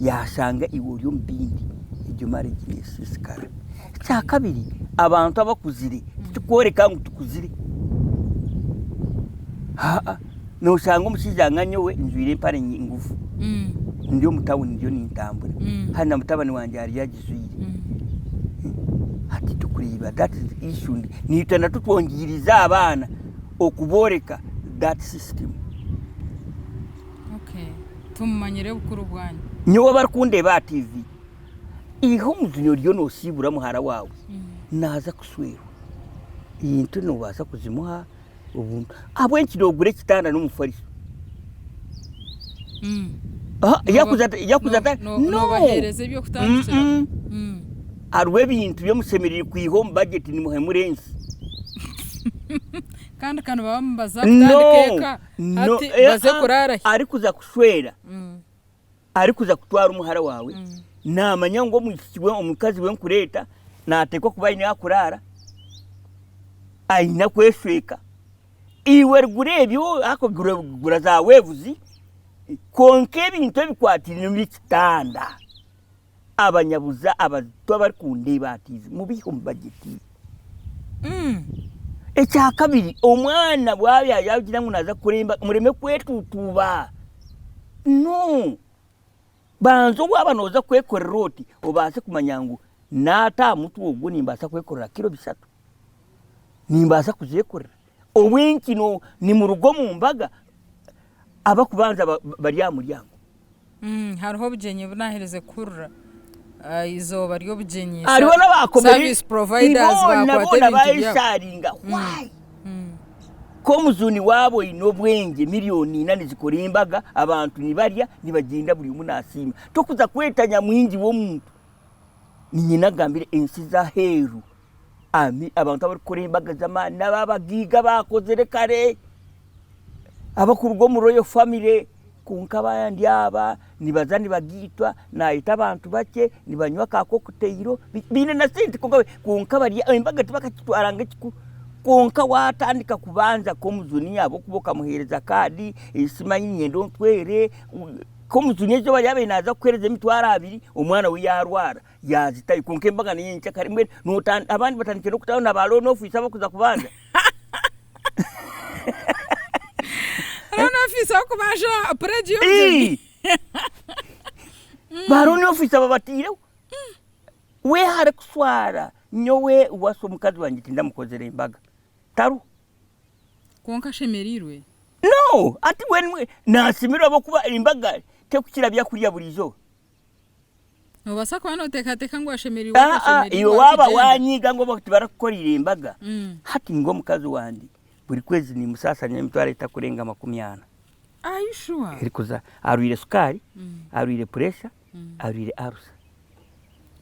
yaashanga iwe ori omu bindi, egyo marriage neesiisikara. Ekyakabiri, abantu abakuzire titurikworeka ngu tukuzire. Haa, nooshanga omushaija nka nyowe njwaire empare ngufu, ndi omu tawuni ndiyo nintambura, hati na mutabani wangye ariyo agijwaire. Hati tukureeba that is the issue, naitwe natwo twongyereize abaana. okubooreka that system. Okay. Tumumanyire obukuru bwanyu. Nyowe abarikundeeba aha TV, iha omujuni oriyo noosiibura muhara waawe naaza kushwerwa, ente noobaasa kuzimuha obuntu. Ahabw'enki noogura ekitanda n'omufariso? Aha, yakuza ata- yakuza ata- No- No! Noobaheereza eby'okutandikiraho. Mm-mm. Hariho ebintu byomushemereire kwiha omu bajeti nimuhemura ensi. Kandi ka nibaba nibaza kutandika eka No, hati eh, baze ah, kuraara hi? Arikuza kushwera, arikuza kutwara omuhara waawe, naamanya ngu omwishiki we, omukazi we nkureeta naateekwa kuba aine ahakuraara, aine akweshweka. Iwe gura ebyo, ariko gura za weevuzi, kwonka ebintu ebikwataine n'ekitanda. Abanyabuza abato abarikundeeba ati mubihe omu bajeti. Ekyakabiri omwana bwaba yaagira ngu naaza kukora embaga mureme kwetuutuuba. No! Banza waaba nooza kwekorera oti obaase kumanya ngu naata aha mutwe ogu nimbaasa kwekorera kiro bishatu, nimbaasa kuzeekorera. Obwingi nimuruga omu mbaga abarikubanza bari aha muryango. Hariho obugyenyi obu naaherize kuhurira eizooba ry'obugyenyi Hariho n'abakomire service providers boona baakwata boona ebintu byabo. bayesharinga why? Ku omujuni waaba oine obwengye miriyoni ina nizikora embaga abantu nibarya nibagyenda buri omwe nasiima. Tokuza kweta nyamwingi w'omuntu. Niinye nagambire ensi z'aheeru abantu abarikukora embaga z'amaani n'ababagaiga abaakozire kare abarikuruga omu royal family kwonka abandi aba nibaza nibagiitwa naayeta abantu bakye nibanywa ka cocktail baine na sente kwonka bari embaga tibakagitwara nk'ekikuru kwonka waatandika kubanza nk'omujuni ahabw'okuba okamuheereza kaadi simanyi niinyenda ontwere nk'omujuni eizooba yaabaire naaza kukuheereza emitwaro abiri omwana we yaarwara Yaazitayo kwonka embaga ni nyencakare mbwenu noota abandi batandikire n'okutaho na ba loan officer abarikuza kubanza. Loan officer w'okubanja pledge y'obugyenyi. Ii! Ba loan officer babataireho. Wehare kushwara nyowe wasa omukazi wangye tindamukozire embaga. Tariho. Kwonka ashemereirwe. No! Hati mbwenu naasiimirwe ahabw'okuba embaga terikukira byakurya buriizooba. Noobaasa kuba nooteekateeka ngu ashemereirwe Aa, atashemereirwe iwe waaba arikugyenda. wanyiiga ngu oba tibarakukoreire embaga, hati ngu omukazi wangye buri kwezi nimusaasanya emitwaro etakurenga 40. Are you sure? Erikuza arwaire sukaari, arwaire puresha, arwaire arusa.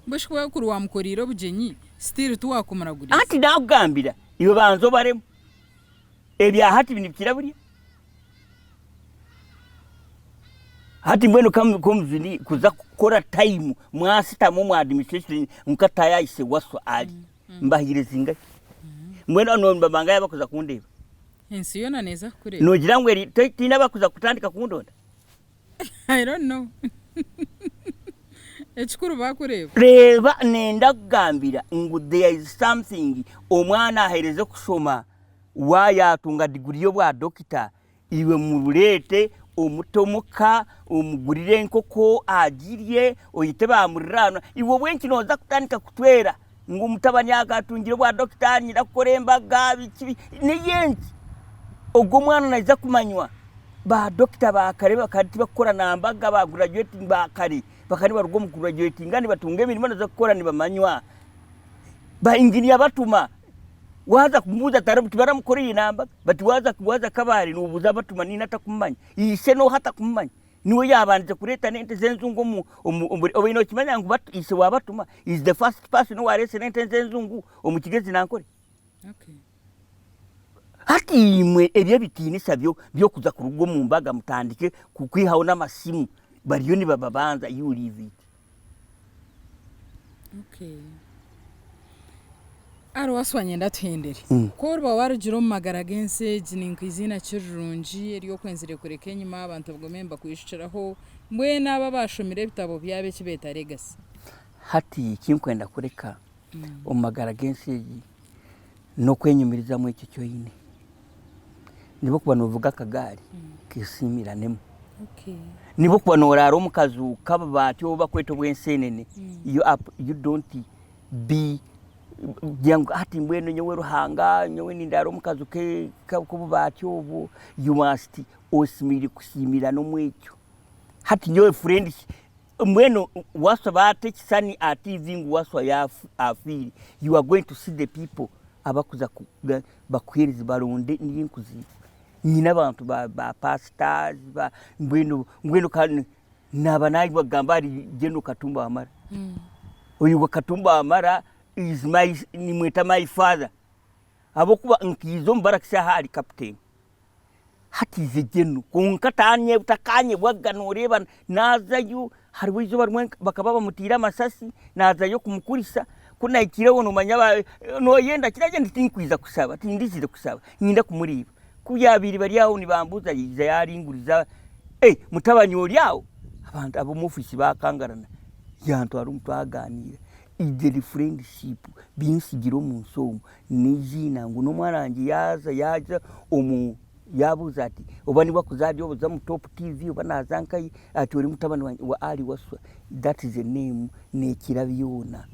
Mbwenu shi ku kuri waamukoreire obugyenyi, still tiwaakumuraguriza? Anti naakugambira, iwe banza obaremu. Ebya hati nibikira buriya. Hati mbwenu nk'omujuni kuza kukora time mwashutama omu administration nka tayayise Wasswa ari mbahaire zingahi? Mbwenu hanu nibabangahi abakuza kundeeba? Ensi yoona neeza kukureeba. Noogira ngu tihaine abakuza kutandika kundonda? I don't know. Ekikuru baakureeba. Reeba nenda kugambira ngu there is something omwana ahereze kushoma wa yatunga diguri y'obwa dokita Iwe mureete omute omuka, omugurire enkoko agirye, oyete baamuriraanwa. Iwe obw'enki nooza kutandika kutwera ngu omutabani akatungire obwa dokita, niinyenda kukora embaga biki biki. N'ey'enki? Ogwo omwana naija kumanywa. Ba dokita ba kare bakaba tibakukora na mbaga, ba gurajuwetingi ba kare bakaba nibaruga omu kugurajuwetinga nibatunga emirimo nibaza kukora nibamanywa. Ba inginiya batuma. Waaza kumubuuza tibaramukoreire namba bati waaza waaza Kabale noobuuza Batuma niine atakumumanya, ishe n'oha atakumumanya. Niwe yaabandize kureeta n'ente z'enzungu omu omu omuri obaire nookimanya ngu ishe wa Batuma is the first person owaareesire ente z'enzungu omu Kigezi Nankore? Hati imwe ebi ebitiinisa byo by'okuza kuruga omu mbaga mutandike kwihaho n'amasimu bariyo nibababanza you leave it. Okay. Ari waswa nyenda tuhendere. Ku oriba warugire omu magara g'ensi egi ninka eiziina ki rirungi eri okwenzire kureka enyima abantu bagume nibakwijukiraho mbwenu abo abashomire ebitabo byabo eki beeta legacy? Hati ekinkwenda kureka omu magara g'ensi egi n'okwenyumirizamu ekyo eki oine. Niba okuba noovuga akagaari, kesiimiranemu. Niba okuba nooraara omu kaju k'ababaati obu barikweta obw'enseenene, you are you don't be kugira ngu hati mbwenu nyowe Ruhanga nyowe nindaara omu kaju k'obubaati obu, you must osemeriire kusiimirana omu ekyo. Hati nyowe friend Mbwenu Wasswa baata ekisani aha TV ngu Wasswa afiire, you are going to see the people abakuza bakuhereze baronde link ziiwe. Nyine abantu ba pastors, mbwenu mbwenu. Naaba naayebwa kugamba ahari General Katumba Wamala. Oyo Katumba Wamala is my, nimweta my father ahabw'okuba nkiiza omu barakisi aha ari captain. Hati is a general kwonka takanyebwaga nooreeba naazayo hariho eizooba rimwe bakaba bamutiire amasasi naazayo kumukurisa ku nahikireho noomanya nooyenda ki? Naagira nti tinkwija kushaba tindizire kushaba niinyenda kumureeba. Ku byabaire bari aho nibambuuza yaija yaaringuriza, eh mutabani ori aho? Abantu ab'omu ofiisi baakangarana, yantwara omu twagaaniira. Egyo friendship bintsigire omu nsi omu n'eiziina ngu n'omwana wangye yaaza yaaza omu yaabuuza ati oba niiwe arikuza ahari oza omu Top TV oba naaza nkahi ati ori mutabani wangye wa Ali Wasswa that is a name neekira byona.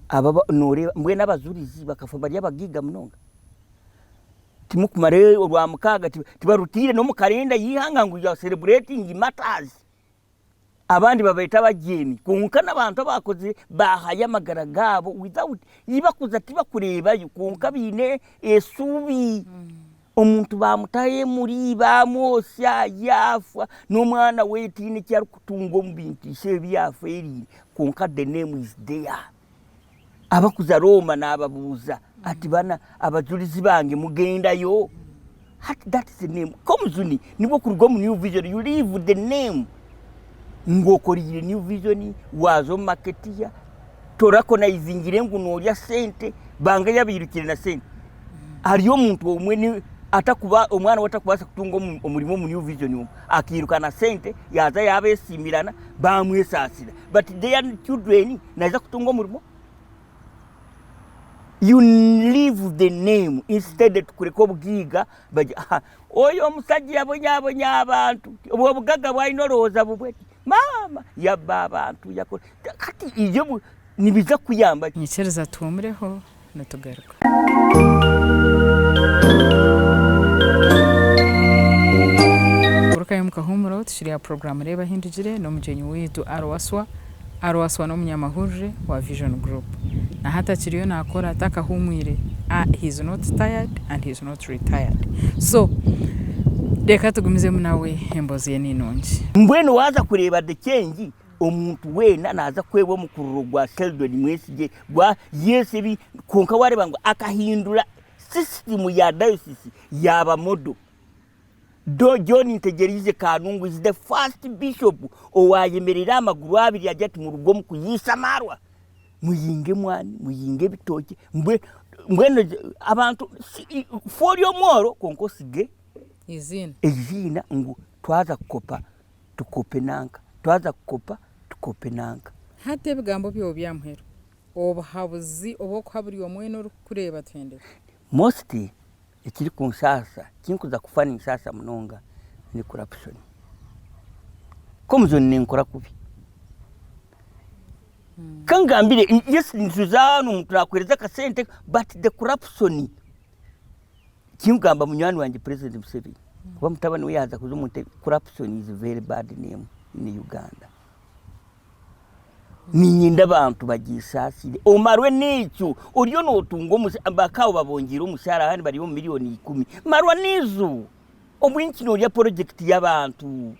Aba nooreeba mbwenu abajurizi bakafa bari abagaiga munonga. Timukumara orwamukaaga tibarutiire n'omu karenda y'eihanga ngu you are celebrating martyrs. Abandi babeeta abagyemi kwonka n'abantu abaakozire baahayo amagara gaabo without ei bakuza tibakureebayo kwonka baine eshuubi. Omuntu baamutaho emuri baamwosya yaafa n'omwana we tihaine eki arikutunga omu bintu ishe ebi yaafeereire kwonka the name is there. Abakuza Rooma naababuuza ati, Bana abajurizi bange mugendayo? Hati that is the name. Nk'omujuni nibwo kuruga omu New Vision, you leave the name ngu okoreire New Vision, waaza omu Marketeer, torakonayizingire ngu noorya sente, bangahi abairukire na sente? Hariyo omuntu omwe ni atakuba omwana we atakubaasa kutunga omurimo omu New Vision omu, akairuka na sente yaaza yaabeesiimirana baamwesaasira but their children naija kutunga omurimo? You leave the name instead tukureka obugaiga bagire aha oyo omusajja yabonyabonya abantu obwo obugaga obu aine orowooza bubwe ki? Maama yabba abantu yakora hati ibyo nibiza kukuyamba ki? Nyikiriza tuhuumureho nitugaruka. Garukayo omu kahuumuro tukiri aha puroguraamu Reeba Ahindugire n'omugyenyi waitu Ali Wasswa. Ali Wasswa n'omunyamahurire wa Vision Group. Na hati akiriyo naakora takahuumwire, he is not tired and he is not retired. So reka tugumizemu nawe emboozi ye ni nungi. Mbwenu waaza kureeba the change Omuntu weena naaza kwebwa omukururo gwa Sheldon Mwesigye gwa Yes ebi kwonka waareeba ngu akahindura sisitimu ya dayosisi yaaba modo. Do John Ntegyereize Kanungu is the first bishop owaayemereire aha maguru abiri agira ati muruge omu kuyiisa amaarwa muyinge emwani, muyinge ebitookye mbwenu abantu fa ori omworo kwonka osige eiziina ngu twaza kukopa tukope nanka, twaza kukopa tukope nanka. Hati ebigambo byawe by'aha muheru, obuhabuzi obw'okuha buri omwe weena orikukureeba tuhendere. Most ekirikunsaasa, ekinkuza kufa ninsaasa munonga ni corruption. Nk'omujuni ninkora kubi. Kangambire yes nituza hanu omuntu nakuhereza akasente but the corruption. Tinkugamba munywani wangye president Museveni kuba mutabani we yaaza kuza omu ntebe corruption is very bad name in Uganda. Niinyenda abantu bagyesaasire omarwe n'ekyo oriyo nootunga omushaara bakaawe babongyeire omushaara abandi bari omu miriyoni ikumi marwa n'ezo obwingi noorya porojekiti y'abantu.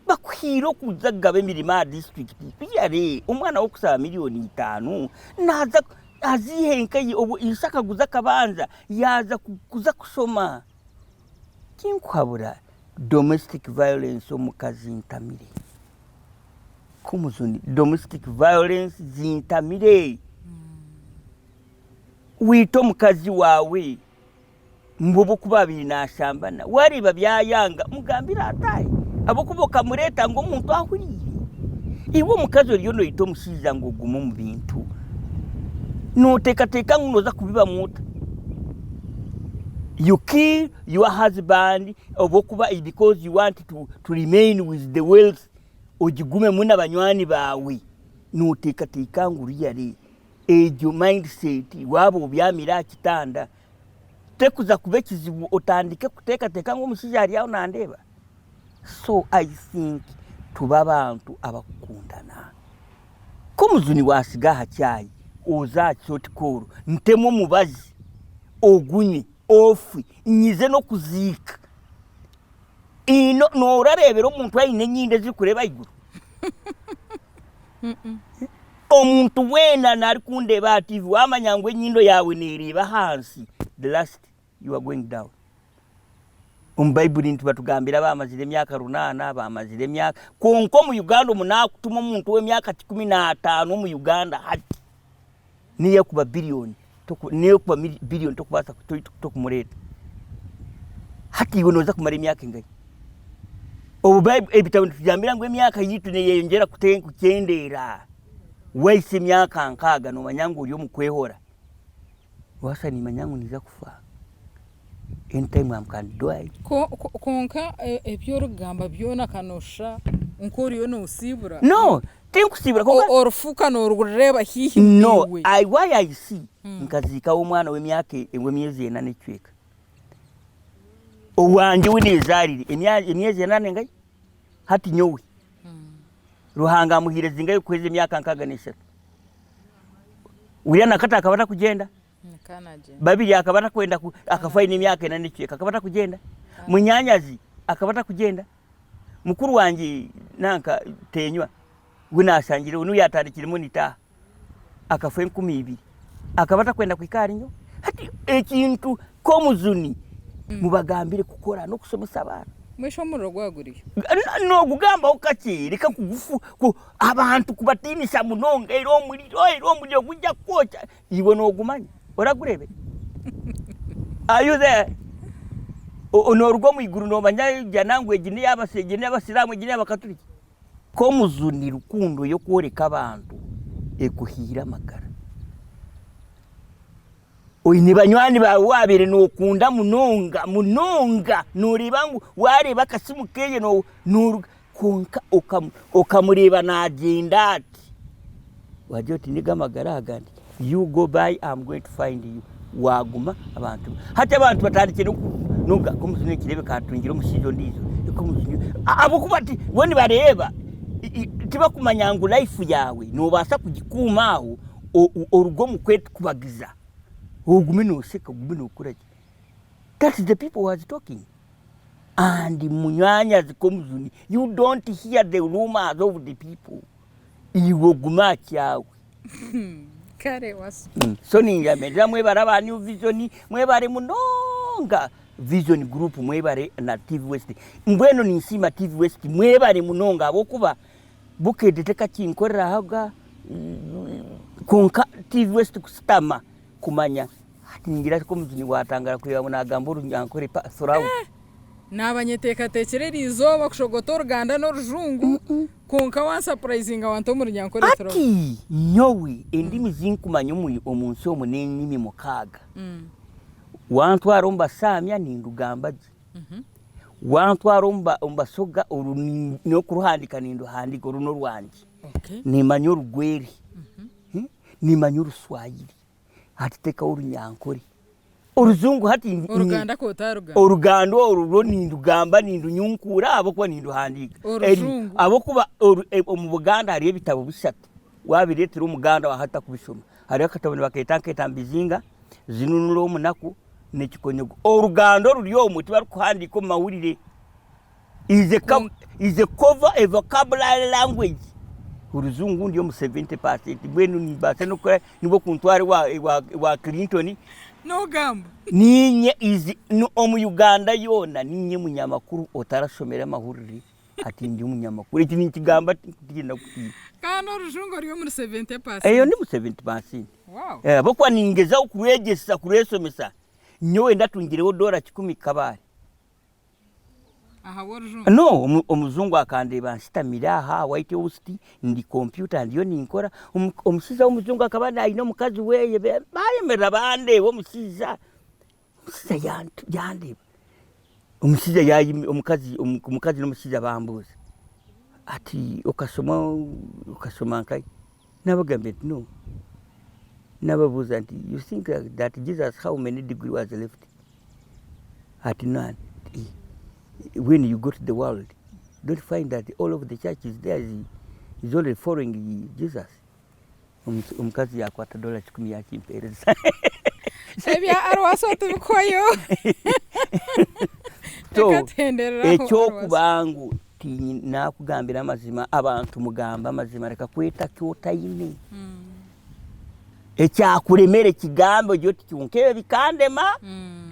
Bakuhaire okuza kugaba emirimo aha disiturikiti really omwana w'okushaba miriyoni itaano naaza aziihe nkahi obwo ishe akaguza akabanja yaaza kuza kushoma? Tinkuhabura domestic violence omuka zintamire Nk'omujuni domestic violence zintamire waita omukazi waawe. Ngu obu ku baabaire naashambana, waareeba byayanga, mugambire ataahe, ahabw'okuba okamureeta ngu omuntu ahuriire. Iwe omukazi oriyo noita omushaija ngu ogume omu bintu, nooteekateeka ngu nooza kubibamu ota? You kill your husband ahabw'okuba because you want to remain with the wealth, ogigumemu na banywani baawe, nooteekateeka ngu really Egyo mindset waaba obyamire aha kitanda tekuza kuba ekizibu otandike kuteekateeka ngu omushaija ari aho nandeeba. So I think tube abantu abakukundana. Nk'omujuni waasiga aha chai oze aha short call ntemu omubazi ogunywe ofe nyize n'okuziika. Norareebera omuntu aine enyindo ezirikureeba ahaiguru? Omuntu weena arikundeeba aha TV waamanya ngu enyindo yaawe neereeba ahansi, the last you are going down. Omu Baiburi nibatugambira abaamazire emyaka runaana, abaamazire emyaka, kwonka omu Uganda omu naakutuma omuntu w'emyaka kikumi n'ataano omu Uganda hati, niyo erikuba biriyoni, niyo erikuba biriyoni tokubaasa tokumureeta. Hati iwe nooza kumara emyaka engahi? Obu ebitabo nibitugambira ngu emyaka yaitu neeyeyongyera kukyendeera. Waahitsya emyaka nkaaga noomanya ngu ori omu kwehora. Waashusha niimanya ngu ninza kufa any time I can die. Kwonka ebi orikugamba byona ka nooshusha nk'oriyo noosiibura. No, tinkusiibura kwonka. Orufu ka noorureeba haihi No, naiwe. I why I see nkaziikaho omwana w'emyaka w'emyezi ena n'ekicweka. Owangye ou neezaarire emyezi ena nengahi? Hati nyowe Ruhanga amuhaire zingahi kuhweza emyaka nkaaga n'eshatu? Uriya na kati akaba atakugyenda? Babirye akaba atakwenda akafa aine emyaka ena n'ekicweka akaba atakugyenda? Munyaanyazi akaba atakugyenda? Mukuru wangye nanka Tenywa ou naashangireho niwe yaatandikiremu nitaaha akafa 2000 akaba atakwenda kuhika ahari nyowe. Hati ekintu k'omujuni mubagambire kukora n'okushomesa abaana. Mbwenu shi omuriro gwaguriyo? Noogugambaho kakye reka kugufu abantu kubatiinisa munonga era omuriro era omuriro gujja kukwokya iwe noogumanya oragureebire? Are you there? Nooruga omu iguru noomanya jana ngu egi n'ey'abasiraamu egi n'ey'abakaturiki? K'omujuni rukundo y'okworeka abantu ekuhaire amagara. Oine banywani baawe ou waabaire nookunda munonga munonga, nooreeba ngu waareeba akasimu keeye nooruga kwonka okamureeba naagyenda ati, waagira oti nigo amagara aga nti you go by am going to find you, waaguma abantu hati abantu batandikire n'okugamba k'omujuni nikireebeka atungire omushaija ondiijo ahabw'okuba bo nibareeba tibakumanya ngu life yaawe noobaasa kugikuuma aho oruge omu kwekubagiza ogume nooseka ogume nookora gye. That is the people was talking and munyaanyazi k'omujuni you don't hear the rumours of the people iwe ogume aha kyawe. Kare wasu. So ninjamberera mwebare aba New Vision mwebare munonga Vision Group mwebare na TV West mbwenu ninsiima TV West mwebare munonga ahabw'okuba Bukedde tekakinkorerahoga kwonka TV West kusitama kumanya hati ningira nka watangara kureeba ngu nagamba orunyankore throughout. Naaba nyeteekateekire eri izooba kushogota oruganda n'orujungu kwonka wansapurayizinga wanta omu runyankore throughout. Hati nyowe endimi zinkumanya omu nsi omu n'enimi mukaaga. Wantwara omu basaamya nindugamba gye. Wantwara omu Basoga oru n'okuruhandiika ninduhandiika oru n'orwangye. Nimmanya Orugwere, nimmanya Oruswahili, hati teekaho Orunyankore. Orujungu hati Oruganda ku otarugamba? Oruganda oru rwo nindugamba nindunyunkuura ahabw'okuba ninduhandiika. Orujungu? Ahabw'okuba omu Buganda hariyo ebitabo bishatu, waabireetera Omuganda waahati takubishoma. Hariho akatabo nibakeeta nka Mbizinga, Zinunura Omunaku, n'ekikonyogo. Oruganda oruri omwo tibarikuhandiika omu mahurire. Is a is a cover a vocabulary language. Orujungu ndi omu 70% mbwenu nimbaasa n'okukora nibwo kuntwara ewa ewa ewa Clinton. N'ogamba. Niinye is omu Uganda yoona niinye munyamakuru otarashomire amahurire. Hati ndi omunyamakuru eki ninkigamba tinyine kutiina. Kandi orujungu ori omuri 70%. Eyo ndi mu 70%. Wow. Ahabw'okuba ningyezaho kurwegyesa kurweshomesa nyowe ndatungireho doora kikumi Kabale. Ahabw'orujungu? No, omujungu akandeeba nshutamire aha aha White House ndi kompyuta ndiyo ninkora, omushaija w'omujungu akaba aine omukazi we bayemerera bandeeba omushaija. Omushaija yandeeba, omushaija yayima omukazi omukazi n'omushaija bambuuza ati okashoma okashoma nkahi? Nabagambira nti no, nababuuza nti you think that Jesus how many degree was left? Ati none, when you go to the world don't find that all of the churches there is only following Jesus? Omukazi yaakwata dola kikumi yaakimpeereza. Ebya Arwaso tubikwayo. So, Reka tuhenderere aho Arwaso. eky'okuba ngu. Hati nakugambira amazima abantu mugambe amazima reka kweta eki otaine. Ekyakuremera ekigambe ogire oti kwonka ebyo bikandema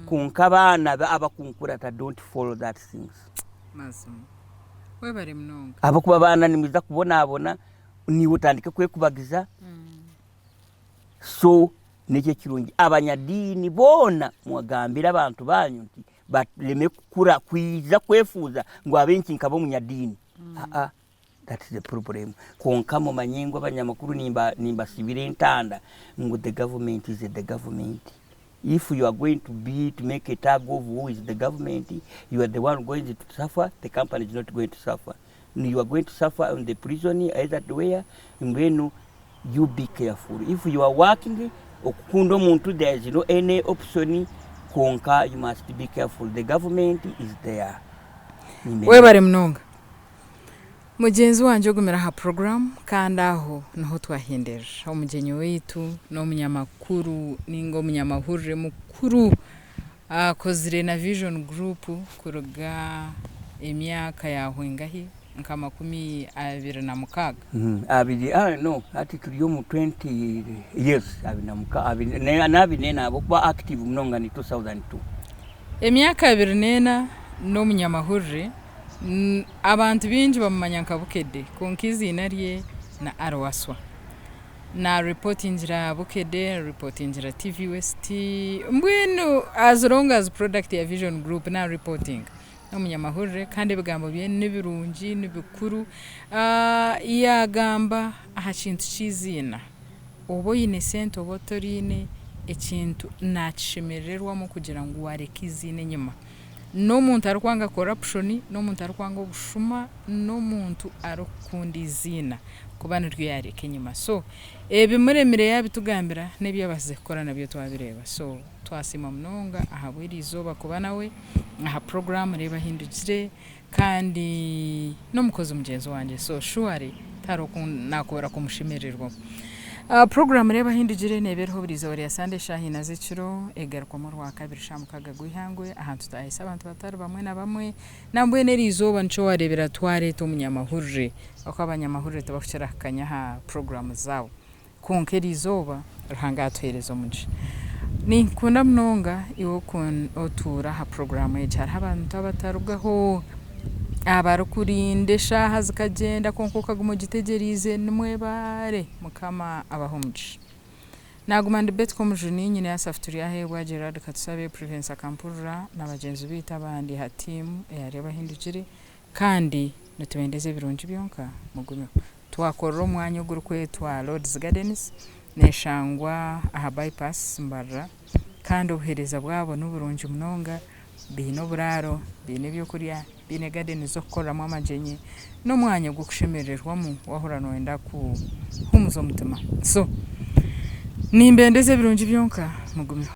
kwonka abaana abakunkurata don't follow that things. Mazima. Webare munonga. Ahabw'okuba abaana nimwija kubonabona naiwe otandike kwekubagiza so nikyo ekirungi abanyadiini boona mugambire abantu banyu nti bareme kukura kwija kwefuuza ngu ahabw'enki nkaba omunyadiini aa that is the problem kwonka mumanye ngu abanyamakuru nimbasibira entanda ngu the government is the government if you are going to be to make a tag of who is the government you are the one going to suffer the company is not going to suffer you are going to suffer on the prison either where mbwenu you be careful if you are working okukunda omuntu there is no any option kwonka you must be careful the government is there. Webare munonga mugyenzi wangye ogumire aha puroguramu kandi aho niho twahenderera omugyenyi waitu n'omunyamakuru ninga omunyamahurire mukuru akozire na vision group kuruga emyaka yahwa engahi? Nka 26. Abiri ah no hati turi omu 20 yes abiri na muka abiri n'abiri n'ena ahabw'okuba active munonga ni 2002. Emyaka 24 n'omunyamahurire, abantu baingi bamumanya nka Bukedde kwonka eiziina rye na Ali Wasswa. Na reportingira Bukedde, reportingira TV West, mbwenu as long as product ya Vision Group na reportinga. N'omunyamahurire kandi ebigambo bye ni birungi, ni bikuru. Yaagamba aha kintu ky'eiziina. Oba oine sente oba otoriine, ekintu naakishemerererwamu kugira ngu waareka eiziina enyima. N'omuntu arikwanga corruption, n'omuntu arikwanga obushuma, n'omuntu arikukunda eiziina kuba niryo yaareka enyima. So ebimuremire yaabitugambira n'ebi abaasize kukora nabyo twabireeba. So twasiima munonga ahabw'eri izooba kuba nawe aha puroguraamu Reeba Ahindukire kandi n'omukozi mugyenzi wangye so surely tihariho oku naakubura kumushemerererwaho. Puroguraamu Reeba Ahindukire neeba eriho buri izooba rya Sande eshaaha ina z'ekiro egarukwamu Orwakabiri shaaha mukaaga gw'eihangwe aha nitutaahisa abantu batari bamwe na bamwe. Nambwenu eri izooba nikyo waareebera twareeta omunyamahurire ahabw'okuba abanyamahurire tibakukira kukanya aha puroguraamu zaabo. Kwonka eri izooba Ruhanga atuheereza omugisha. Ninkukunda munonga iwe otuura aha puroguraamu egi. Hariho abantu abatarugaho, abarikurinda eshaaha zikagyenda kwonka okaguma ogitegyereize. Nimwebaare. Mukama abahe omugisha. Naaguma ndi Betty Komujuni, nyine Asaph Turyaheebwa, Gerald Katusabe, Privence Akampurira na bagyenzi baitu abandi aha tiimu eya Reeba Ahindukire. Kandi nitubendeza ebirungi byonka. Mugumeho. Twakorera omwanya ogurikwetwa Lord's Gardens, neeshangwa aha Bypass Mbarara kandi obuheereza bwabo niburungi munonga, baine oburaaro, baine ebyokurya, baine garden z'okukoreramu amagyenyi n'omwanya gw'okushemerererwamu waahurira nooyenda kuhuumuza omutima. So, nimbendeza ebirungi byonka, mugumeho.